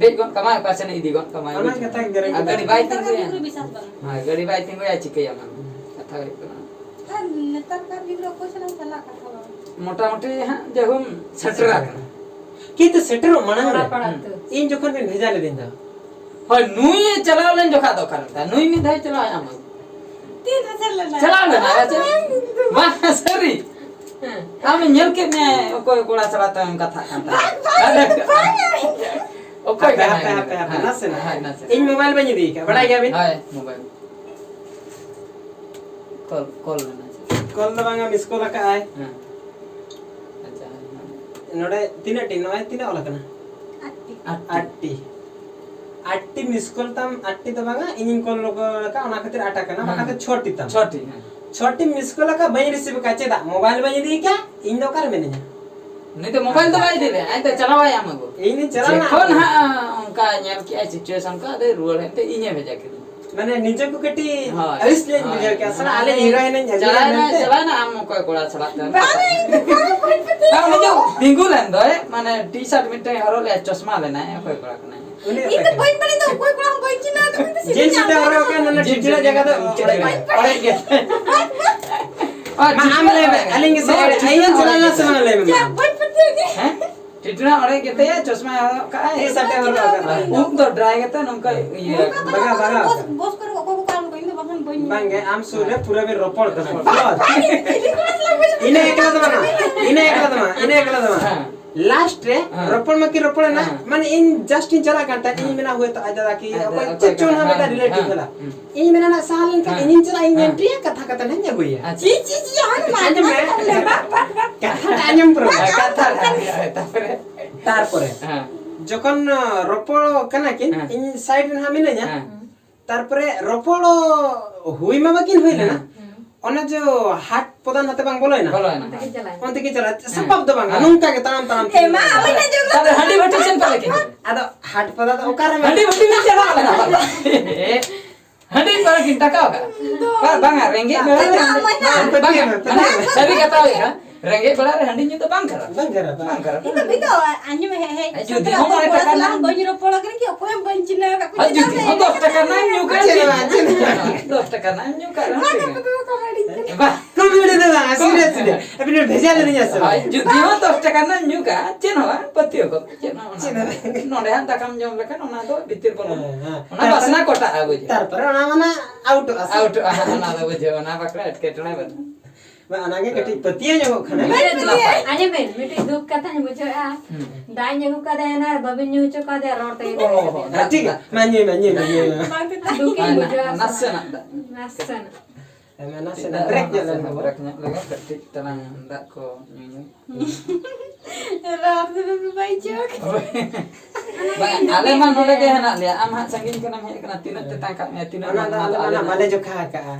ᱫᱮᱡ ᱜᱚᱫ ᱠᱟᱢᱟᱭ, ᱚᱠᱟ ᱥᱮᱱ ᱮ ᱤᱫᱤ ᱜᱚᱫ ᱠᱟᱢᱟᱭ?" ᱚᱱᱟ ᱵᱩᱡᱷᱟᱹᱣ? ᱠᱟᱛᱷᱟ ᱜᱮ ᱟᱨ ᱜᱟᱹᱰᱤ ᱵᱟᱭ ᱱᱮᱛᱟᱨ ᱛᱤᱸᱜᱩᱭᱟ᱾ ᱠᱟᱹᱢᱤ ᱨᱮ ᱵᱤᱥᱟᱥ ᱵᱟᱹᱱᱩᱜᱼᱟ᱾ ᱦᱳᱭ, ᱜᱟᱹᱰᱤ ᱵᱟᱭ ᱛᱤᱸᱜᱩᱭᱟ, ᱪᱤᱠᱟᱹᱭᱟᱢ ᱟᱢ? ᱠᱟᱛᱷᱟ ᱦᱩᱭᱩᱜ ᱠᱟᱱᱟ᱾ ᱟᱨ ᱱᱮᱛᱟᱨ ᱠᱟᱨ ᱜᱤᱫᱽᱨᱟᱹ ᱚᱠᱚᱭ ᱥᱟᱞᱟᱜ ᱮᱢ ᱪᱟᱞᱟᱜ, ᱠᱟᱛᱷᱟ ᱵᱟᱝ? ᱢᱚᱴᱟᱢᱩᱴᱤ ᱦᱟᱸᱜ ᱡᱟᱹᱦᱩᱢ ᱥᱮᱴᱮᱨ ᱟᱠᱟᱱᱟ᱾ ᱠᱤᱱᱛᱩ ᱥᱮᱴᱮᱨᱚᱜ ᱢᱟᱲᱟᱝ ᱨᱮ ᱯᱟᱲᱟ ᱯᱟᱲᱟ ᱛᱮ᱾ ᱤᱧ ᱡᱚᱠᱷᱚᱱ ᱵᱤᱱ ᱵᱷᱮᱡᱟ ᱞᱤᱫᱤᱧ ᱫᱚ᱾ ᱦᱳᱭ, ᱱᱩᱭ ᱮ ᱪᱟᱞᱟᱣ ᱞᱮᱱ ᱡᱚᱠᱷᱟ ᱫᱚ ᱚᱠᱟᱨᱮ ᱢᱮᱛᱟᱭ? ᱱᱩᱭ ᱢᱤᱫ ᱫᱷᱟᱣ ᱪᱟᱞᱟᱣ ᱟᱢ ᱟᱹᱜᱩ᱾ ᱛᱤᱱ ᱨᱮ ᱥᱮᱱ ᱞᱮᱱᱟᱭ? ᱪᱟᱞᱟᱣ ᱞᱮᱱᱟᱭ, ᱟᱨ ᱪᱮᱫ? ᱵᱟᱝ, ᱵᱟᱝ, ᱥᱟᱹᱨᱤ᱾ ᱦᱮᱸ᱾ ᱟᱢ ᱧᱮᱞ ᱠᱮᱫ ᱢᱮᱭᱟ ᱚᱠᱚᱭ ᱠᱚᱲᱟ ᱥᱟᱞᱟᱜ ᱛᱮᱢ ᱠᱟᱛᱷᱟᱜ ᱠᱟᱱ ᱛᱟᱦᱮᱸᱫ? ᱵᱟᱝ, ᱵᱟᱝ, ᱵᱟᱝ, ᱤᱧ ᱫᱚ ᱚᱠᱚᱭ ᱦᱟᱯᱮ, ᱠᱟᱱᱟᱭ ᱦᱟᱯᱮ, ᱩᱱᱤ ᱫᱚ? ᱦᱟᱯᱮ, ᱦᱟᱯᱮ, ᱦᱮᱸ, ᱱᱟᱥᱮ ᱱᱟᱜ᱾ ᱦᱮᱸ, ᱱᱟᱥᱮ ᱤᱧ ᱱᱟᱜ᱾ ᱢᱳᱵᱟᱭᱤᱞ ᱵᱟᱹᱧ ᱤᱫᱤ ᱠᱟᱜᱼᱟ, ᱵᱟᱲᱟᱭ ᱜᱮᱭᱟ ᱵᱤᱱ? ᱦᱳᱭ, ᱢᱳᱵᱟᱭᱤᱞ᱾ ᱠᱚᱞ, ᱠᱚᱞ ᱞᱮᱱᱟ ᱪᱮ? ᱠᱚᱞ ᱫᱚ ᱵᱟᱝᱟ, ᱢᱤᱥ ᱠᱚᱞ ᱟᱠᱟᱜᱼᱟᱭ᱾ ᱦᱮᱸ᱾ ᱟᱪᱪᱷᱟ, ᱦᱮᱸ᱾ ᱱᱚᱰᱮ ᱛᱤᱱᱟᱹᱜ ᱴᱤ? ᱱᱚᱜᱼᱚᱭ ᱛᱤᱱᱟᱹᱜ ᱚᱞ ᱟᱠᱟᱱᱟ? ᱟᱴ ᱴᱤ᱾ ᱟᱴ ᱴᱤ᱾ ᱟᱴ ᱴᱤ᱾ ᱟᱴ ᱴᱤ ᱢᱤᱥ ᱠᱚᱞ ᱛᱟᱢ, ᱟᱴ ᱴᱤ ᱫᱚ ᱵᱟᱝᱟ, ᱤᱧᱤᱧ ᱠᱚᱞ ᱨᱚᱜᱚᱲ ᱟᱠᱟᱫ, ᱚᱱᱟ ᱠᱷᱟᱹᱛᱤᱨ ᱟᱴ ᱟᱠᱟᱱᱟ, ᱦᱮᱸ᱾ ᱵᱟᱠᱷᱟᱱ ᱫᱚ ᱪᱷᱚ ᱴᱤ ᱛᱟᱢ᱾ ᱪᱷᱚ ᱴᱤ, ᱦᱮᱸ᱾ ᱪᱷᱚ ᱴᱤ ᱢᱤᱥ ᱠᱚᱞ ᱟᱠᱟᱫ, ᱵᱟᱹᱧ ᱨᱤᱥᱤᱵᱷ ᱟᱠᱟᱫ᱾ ᱪᱮᱫᱟᱜ? ᱢᱳᱵᱟᱭᱤᱞ ᱵᱟᱹᱧ ᱤᱫᱤ ᱟᱠᱟᱫ, ᱤᱧ ᱫᱚ ᱚᱠᱟᱨᱮ ᱢᱤᱱᱟᱹᱧᱟ? ᱱᱩᱭ ᱫᱚ ᱢᱳᱵᱟᱭᱤᱞ ᱫᱚ ᱵᱟᱭ ᱤᱫᱤ ᱞᱮᱫᱼᱟ, ᱟᱡ ᱫᱚ ᱪᱟᱞᱟᱣᱟᱭ ᱟᱢ ᱟᱹᱜᱩ᱾ ᱤᱧ ᱫᱚᱧ ᱪᱟᱞᱟᱣ ᱞᱮᱱᱟ᱾ ᱡᱚᱠᱷᱚᱱ ᱦᱟᱸᱜ ᱚᱱᱠᱟ ᱧᱮᱞ ᱠᱮᱜᱼᱟᱭ situation ᱠᱚ, ᱟᱫᱚᱭ ᱨᱩᱣᱟᱹᱲ ᱮᱱᱛᱮ ᱤᱧᱮ ᱵᱷᱮᱡᱟ ᱠᱮᱫᱤᱧᱟ᱾ ᱢᱟᱱᱮ ᱱᱤᱡᱮ ᱠᱚ ᱠᱟᱹᱴᱤᱡ ᱦᱳᱭ, ᱟᱹᱲᱤᱥ ᱧᱚᱜ ᱤᱧ ᱦᱳᱭ᱾ ᱵᱩᱡᱷᱟᱹᱣ ᱠᱮᱜᱼᱟ, ᱥᱟᱞᱟ ᱟᱞᱮ ᱦᱮᱨᱳᱭᱤᱱ ᱮ ᱧᱮᱞ ᱞᱮᱭᱟ ᱪᱟᱞᱟᱣ ᱮᱱᱟᱭ, ᱢᱮᱱᱛᱮ᱾ ᱪᱟᱞᱟᱣ ᱮᱱᱟᱭ, ᱟᱢ ᱚᱠᱚᱭ ᱠᱚᱲᱟ ᱥᱟᱞᱟᱜ ᱛᱮᱢ ᱵᱟᱝ, ᱠᱟᱛᱷᱟᱜ ᱤᱧ ᱫᱚ ᱵᱟᱝ ᱯᱟᱹᱛᱭᱟᱹᱣ᱾ ᱟᱨ ᱩᱱᱤ ᱫᱚ ᱛᱤᱸᱜᱩ ᱞᱮᱱ ᱫᱚᱭ, ᱢᱟᱱᱮ ᱴᱤ ᱥᱟᱨᱴ ᱢᱤᱫᱴᱟᱝ ᱦᱚᱨᱚᱜ ᱞᱮᱜᱼᱟ, ᱪᱚᱥᱢᱟ ᱞᱮᱱᱟᱭ, ᱚᱠᱚᱭ ᱠᱚᱲᱟ ᱠᱟᱱᱟᱭ? ᱤᱧ ᱫᱚ ᱵᱟᱹᱧ ᱵᱟᱲᱟᱭ ᱫᱚ ᱚᱠᱚᱭ ᱠᱚᱲᱟᱢ ᱵᱟᱹᱧ ᱪᱤᱱᱦᱟᱹᱣ ᱫᱚ, ᱤᱧ ᱫᱚ ᱡᱤᱱᱥ ᱥᱤᱫᱷᱟᱹ ᱥᱩᱴ ᱦᱚᱨᱚᱜ ᱠᱟᱱ ᱚᱱᱟ ᱡᱤᱱᱥ ᱴᱤᱴᱤᱲᱟ ᱡᱟᱭᱜᱟ ᱫᱚ ᱚᱲᱮᱡ ᱜᱮ᱾ ᱚᱲᱮᱡ ᱜᱮ᱾ ᱟᱨ ᱢᱟ ᱟᱢ ᱞᱟᱹᱭ ᱢᱮ, ᱟᱹᱞᱤᱧ ᱜᱮ ᱥᱮ ᱱᱚᱣᱟ ᱤᱧ ᱴᱤᱴᱤᱲᱟ ᱪᱟᱞᱟᱣ ᱞᱮᱱᱟ ᱥᱮ ᱵᱟᱝ ᱞᱟᱹᱭ ᱢᱮ ᱢᱟ᱾ ᱵᱟᱹᱧ ᱯᱟᱹᱛᱭᱟᱹᱣ ᱜᱮ᱾ ᱦᱮᱸ? ᱴᱤᱴᱤᱲᱟ ᱚᱲᱮᱡ ᱜᱮ ᱛᱟᱭᱟ, ᱪᱚᱥᱢᱟ ᱦᱚᱨᱚᱜ ᱠᱟᱜᱼᱟᱭ, ᱤᱧ ᱥᱟᱴᱮ ᱦᱚᱨᱚᱜ ᱠᱟᱫᱟ᱾ ᱩᱵ ᱫᱚ ᱰᱨᱟᱭ ᱜᱮᱛᱟ ᱱᱚᱝᱠᱟ ᱤᱭᱟᱹ᱾ ᱱᱚᱝᱠᱟ ᱵᱟᱜᱟ, ᱵᱟᱜᱟ᱾ ᱵᱚᱥ, ᱵᱚᱥ ᱠᱚᱨᱮ ᱚᱠᱚᱭ ᱠᱚ ᱠᱟᱱ ᱠᱚ, ᱤᱧ ᱫᱚ ᱵᱟᱠᱷᱟᱱ ᱵᱟᱹᱧ ᱵᱟᱝᱜᱮ, ᱟᱢ ᱥᱩᱨ ᱨᱮ ᱯᱩᱨᱟᱹ ᱵᱤᱱ ᱨᱚᱯᱚᱲ ᱠᱟᱱᱟ᱾ ᱤᱱᱟᱹ ᱮᱠᱞᱟ ᱫᱚ ᱵᱟᱝᱟ, ᱤᱱᱟᱹ ᱮᱠᱞᱟ ᱫᱚ ᱵᱟᱝᱟ, ᱤᱱᱟᱹ ᱮᱠᱞᱟ ᱫᱚ ᱵᱟᱝᱟ᱾ ᱦᱮᱸ᱾ ᱞᱟᱥᱴ ᱨᱮ ᱦᱮᱸ᱾ ᱨᱚᱯᱚᱲ ᱢᱟ ᱠᱤᱱ ᱨᱚᱯᱚᱲ ᱮᱱᱟ, ᱦᱮᱸ᱾ ᱢᱟᱱᱮ ᱤᱧ ᱡᱟᱥᱴ ᱤᱧ ᱪᱟᱞᱟᱜ ᱠᱟᱱ ᱛᱟᱦᱮᱸᱫ, ᱤᱧ ᱦᱮᱸ᱾ ᱢᱮᱱᱟ ᱦᱳᱭᱛᱳ ᱟᱡ ᱫᱟᱫᱟ ᱠᱤ ᱦᱮᱸ, ᱚᱠᱚᱭ ᱦᱮᱸ, ᱪᱮᱫ ᱪᱚᱝ ᱦᱮᱸ, ᱦᱟᱸᱜ ᱢᱤᱫᱴᱟᱝ ᱦᱮᱸ, ᱨᱤᱞᱮᱴᱤᱵᱷ ᱦᱮᱸ, ᱢᱮᱱᱟᱜ᱾ ᱦᱮᱸ᱾ ᱤᱧ ᱢᱮᱱᱟ ᱱᱟ ᱥᱟᱦᱟ ᱞᱮᱱᱠᱷᱟᱱ ᱦᱮᱸ᱾ ᱤᱧᱤᱧ ᱪᱟᱞᱟᱜ, ᱤᱧ ᱦᱮᱸ᱾ ᱮᱱᱴᱨᱤᱭᱟ, ᱠᱟᱛᱷᱟ ᱠᱟᱛᱷᱟ ᱱᱟᱧ ᱟᱹᱜᱩᱭᱟ᱾ ᱟᱪᱪᱷᱟ᱾ ᱪᱤ, ᱪᱤ, ᱪᱤ, ᱟᱨ ᱢᱟ ᱟᱸᱡᱚᱢ ᱢᱮ᱾ ᱟᱸᱡᱚᱢ ᱢᱮ᱾ ᱠᱟᱛᱷᱟᱴᱟ ᱟᱸᱡᱚᱢ ᱯᱩᱨᱟᱹᱣ ᱢᱮ᱾ ᱦᱮᱸ, ᱠᱟᱛᱷᱟ, ᱦᱮᱸ, ᱦᱮᱸ, ᱛᱟᱨᱯᱚᱨᱮ᱾ ᱛᱟᱨᱯᱚᱨᱮ ᱦᱮᱸ᱾ ᱡᱚᱠᱷᱚᱱ, ᱟ, ᱨᱚᱯᱚᱲ ᱠᱟᱱᱟ ᱠᱤᱱ, ᱦᱮᱸ᱾ ᱤᱧ ᱥᱟᱭᱤᱰ ᱨᱮ ᱦᱟᱸᱜ ᱢᱤᱱᱟᱹᱧᱟ, ᱦᱮᱸ᱾ ᱛᱟᱨᱯᱚᱨᱮ ᱨᱚᱯᱚᱲ ᱦᱩᱭ ᱢᱟ ᱵᱟᱠᱤᱱ ᱦᱩᱭ ᱞᱮᱱᱟ, ᱦᱮᱸ᱾ ᱚᱱᱮ ᱡᱮ ᱦᱟᱴ ᱯᱚᱫᱟᱱ ᱦᱟᱛᱮ ᱵᱟᱝ ᱵᱚᱞᱚᱭᱮᱱᱟ? ᱵᱚᱞᱚᱭᱮᱱᱟ᱾ ᱚᱱᱛᱮ ᱠᱤᱱ ᱪᱟᱞᱟᱜᱼᱟ᱾ ᱚᱱᱛᱮ ᱠᱤᱱ ᱪᱟᱞᱟᱜᱼᱟ᱾ ᱦᱮᱸ᱾ ᱥᱟᱯᱟᱵ ᱫᱚ ᱵᱟᱝᱟ, ᱦᱮᱸ᱾ ᱱᱚᱝᱠᱟ ᱜᱮ ᱛᱟᱲᱟᱢ ᱛᱟᱲᱟᱢ ᱦᱮᱸ, ᱛᱮ᱾ ᱢᱟ, ᱟᱵᱮᱱ ᱟᱸᱡᱚᱢ ᱛᱟᱦᱞᱮ ᱦᱟᱺᱰᱤ ᱵᱷᱟᱹᱴᱤ ᱥᱮᱱ ᱯᱟᱞᱮ ᱠᱤᱱ᱾ ᱟᱫᱚ ᱦᱟᱴ ᱯᱟᱛᱟ ᱫᱚ ᱚᱠᱟᱨᱮ ᱦᱟᱺᱰᱤ ᱵᱷᱟᱹᱴᱤ ᱵᱮᱱ ᱪᱟᱞᱟᱣ ᱞᱮᱱᱟ? ᱦᱟᱺᱰᱤ ᱯᱟᱹᱣᱨᱟᱹ ᱠᱤᱱ ᱴᱟᱠᱟᱣ ᱠᱟᱜᱼᱟ? ᱵᱟᱝ, ᱵᱟᱝᱟ, ᱨᱮᱸᱜᱮᱡ ᱵᱮᱲᱟ ᱨᱮ ᱵᱟᱝᱟ, ᱦᱟᱺᱰᱤ, ᱵᱟᱝᱟ, ᱵᱟᱝᱟ, ᱥᱟᱹᱨᱤ ᱠᱟᱛᱷᱟ ᱦᱩᱭᱩᱜ ᱠᱟᱱᱟ, ᱨᱮᱸᱜᱮᱡ ᱵᱮᱲᱟ ᱨᱮ ᱦᱟᱺᱰᱤ ᱧᱩ ᱫᱚ ᱵᱟᱝ ᱠᱷᱟᱨᱟᱯ᱾ ᱵᱟᱝ ᱠᱷᱟᱨᱟᱯ, ᱵᱟᱝ᱾ ᱵᱟᱝ ᱠᱷᱟᱨᱟᱯ᱾ ᱤᱧ ᱫᱚ ᱢᱤᱫ ᱫᱚ ᱟᱸᱡᱚᱢ ᱢᱮ, ᱦᱮᱸ, ᱦᱮᱸ, ᱦᱮᱸ, ᱡᱩᱫᱤ ᱥᱟᱱᱛᱟᱲ ᱦᱚᱸ ᱢᱚᱬᱮ ᱠᱚᱲᱟ ᱴᱟᱠᱟ ᱥᱟᱞᱟᱜ ᱨᱮᱱᱟᱜ ᱵᱟᱹᱧ ᱨᱚᱯᱚᱲ ᱠᱟᱱᱟ ᱠᱤ ᱚᱠᱚᱭ ᱦᱚᱸ ᱵᱟᱹᱧ ᱪᱤᱱᱦᱟᱹᱣ ᱟᱠᱟᱫ ᱠᱚᱣᱟ, ᱟᱨ ᱡᱩᱫᱤ ᱪᱮᱫ ᱦᱚᱸ ᱦᱚᱸ ᱫᱚᱥ ᱴᱟᱠᱟ ᱨᱮᱱᱟᱜ ᱧᱩ ᱠᱟᱜ ᱪᱮᱫ ᱦᱚᱸ ᱵᱟᱝ, ᱪᱮᱫ ᱦᱚᱸ ᱵᱟᱝ᱾ ᱫᱚᱥ ᱴᱟᱠᱟ ᱨᱮᱱᱟᱜ ᱧᱩ ᱠᱟᱜ ᱨᱮᱦᱚᱸ ᱵᱟᱝ, ᱴᱷᱤᱠ ᱜᱮᱭᱟ᱾ ᱟᱯᱮ ᱫᱚ ᱠᱚᱢᱮᱰᱤ ᱠᱟᱱᱟ᱾ ᱵᱟᱝ᱾ ᱠᱚᱢᱮᱰᱤ ᱫᱚ ᱵᱟᱝ, ᱥᱤᱨᱤᱭᱟᱥ, ᱥᱤᱨᱤᱭᱟᱥ᱾ ᱟᱹᱵᱤᱱ ᱵᱤᱱ ᱵᱷᱮᱡᱟ ᱞᱮᱫᱤᱧᱟ ᱥᱮ ᱵᱟᱝ? ᱦᱳᱭ, ᱡᱩᱫᱤ ᱦᱚᱸ ᱫᱚᱥ ᱴᱟᱠᱟ ᱨᱮᱱᱟᱜ ᱧᱩ ᱠᱟᱜᱼᱟ, ᱪᱮᱫ ᱦᱚᱸ ᱵᱟᱝ, ᱯᱟᱹᱛᱭᱟᱹᱣ ᱠᱚᱜ ᱪᱮᱫ ᱦᱚᱸ ᱚᱱᱟ ᱪᱮᱫ ᱦᱚᱸ ᱵᱟᱝ᱾ ᱱᱚᱰᱮ ᱦᱟᱸᱜ ᱫᱟᱠᱟᱢ ᱡᱚᱢ ᱞᱮᱠᱷᱟᱱ ᱚᱱᱟ ᱫᱚ ᱵᱷᱤᱛᱤᱨ ᱵᱚᱞᱚᱱᱟ᱾ ᱦᱮᱸ, ᱦᱮᱸ᱾ ᱚᱱᱟ ᱛᱟᱨᱯᱚᱨᱮ, ᱵᱟᱥᱱᱟ ᱠᱚᱴᱟᱜᱼᱟ, ᱵᱩᱡᱷᱟᱹᱣ᱾ ᱛᱟᱨᱯᱚᱨᱮ ᱚᱱᱟ ᱢᱟᱱᱮ ᱟᱣᱩᱴᱚᱜᱼᱟ ᱥᱮ? ᱟᱣᱩᱴᱚᱜᱼᱟ, ᱚᱱᱟ ᱫᱚ ᱵᱩᱡᱷᱟᱹᱣ, ᱚᱱᱟ ᱵᱟᱠᱷᱨᱟ ᱮᱴᱠᱮᱴᱚᱬᱮ ᱵᱟᱹᱱᱩᱜᱼᱟ᱾ ᱵᱟᱝ, ᱚᱱᱟᱜᱮ ᱠᱟᱹᱴᱤᱡ ᱯᱟᱹᱛᱭᱟᱹᱣ ᱧᱚᱜᱚᱜ ᱠᱷᱟᱱᱮᱢ᱾ ᱵᱟᱹᱧ ᱯᱟᱹᱛᱭᱟᱹᱜᱼᱟ᱾ ᱟᱸᱡᱚᱢ ᱵᱮᱱ, ᱢᱤᱫᱴᱤᱡ ᱫᱩᱠ ᱠᱟᱛᱷᱟᱧ ᱵᱩᱡᱷᱟᱹᱣᱮᱫᱼᱟ᱾ ᱦᱩᱸ᱾ ᱫᱟᱜ ᱤᱧ ᱟᱹᱜᱩ ᱠᱟᱫᱟ ᱦᱮᱱᱟ ᱟᱨ ᱵᱟᱵᱤᱱ ᱧᱩ ᱦᱚᱪᱚ ᱠᱟᱫᱮᱭᱟ ᱨᱚᱲ ᱛᱮᱜᱮ᱾ ᱚ, ᱦᱚᱸ, ᱦᱮᱸ, ᱴᱷᱤᱠ ᱜᱮᱭᱟ᱾ ᱢᱟ ᱧᱩᱭ ᱢᱮ, ᱧᱩᱭ ᱢᱮ, ᱧᱩᱭ ᱢᱮ᱾ ᱵᱟᱝ ᱛᱮ ᱫᱟᱜ᱾ ᱫᱩᱠᱤᱧ ᱦᱳᱭ, ᱵᱩᱡᱷᱟᱹᱣᱟ ᱱᱟ-, ᱥᱟᱱᱟᱢ᱾ ᱱᱟᱥᱮᱱᱟᱜ ᱫᱟᱜ᱾ ᱱᱟᱥᱮᱱᱟᱜ᱾ ᱦᱮᱸ, ᱢᱟ ᱱᱟᱥᱮᱱᱟᱜ ᱫᱟᱜ ᱵᱨᱮᱠ ᱧᱚᱜ ᱞᱮᱱ ᱱᱟᱥᱮᱱᱟᱜ ᱜᱮᱵᱚ᱾ ᱵᱨᱮᱠ ᱧᱚᱜ ᱞᱮᱜᱮ, ᱠᱟᱹᱴᱤᱡ ᱛᱟᱞᱟᱝ ᱫᱟᱜ ᱠᱚ ᱧᱩ ᱧᱚᱜ᱾ ᱨᱟᱢ ᱫᱚ ᱵᱟᱭ ᱪᱚᱠ᱾ ᱵᱟᱝ, ᱟᱞᱮ ᱢᱟ ᱱᱚᱰᱮ ᱜᱮ ᱦᱮᱱᱟᱜ ᱞᱮᱭᱟ, ᱟᱢ ᱦᱟᱸᱜ ᱥᱟᱺᱜᱤᱧ ᱠᱷᱚᱱᱮᱢ ᱦᱮᱡ ᱟᱠᱟᱱᱟ, ᱛᱤᱱᱟᱹᱜ ᱛᱮᱛᱟᱝ ᱠᱟᱜ ᱢᱮᱭᱟ, ᱛᱤᱱᱟᱹᱜ ᱚᱱᱟ ᱵᱟᱝ, ᱫᱚ ᱚᱱᱟ ᱟᱞᱮ ᱫᱚ ᱢᱟ ᱟᱞᱮ ᱱᱟᱜ ᱱᱚᱰᱮ ᱵᱟᱞᱮ ᱡᱚᱠᱷᱟ ᱟᱠᱟᱜᱼᱟ᱾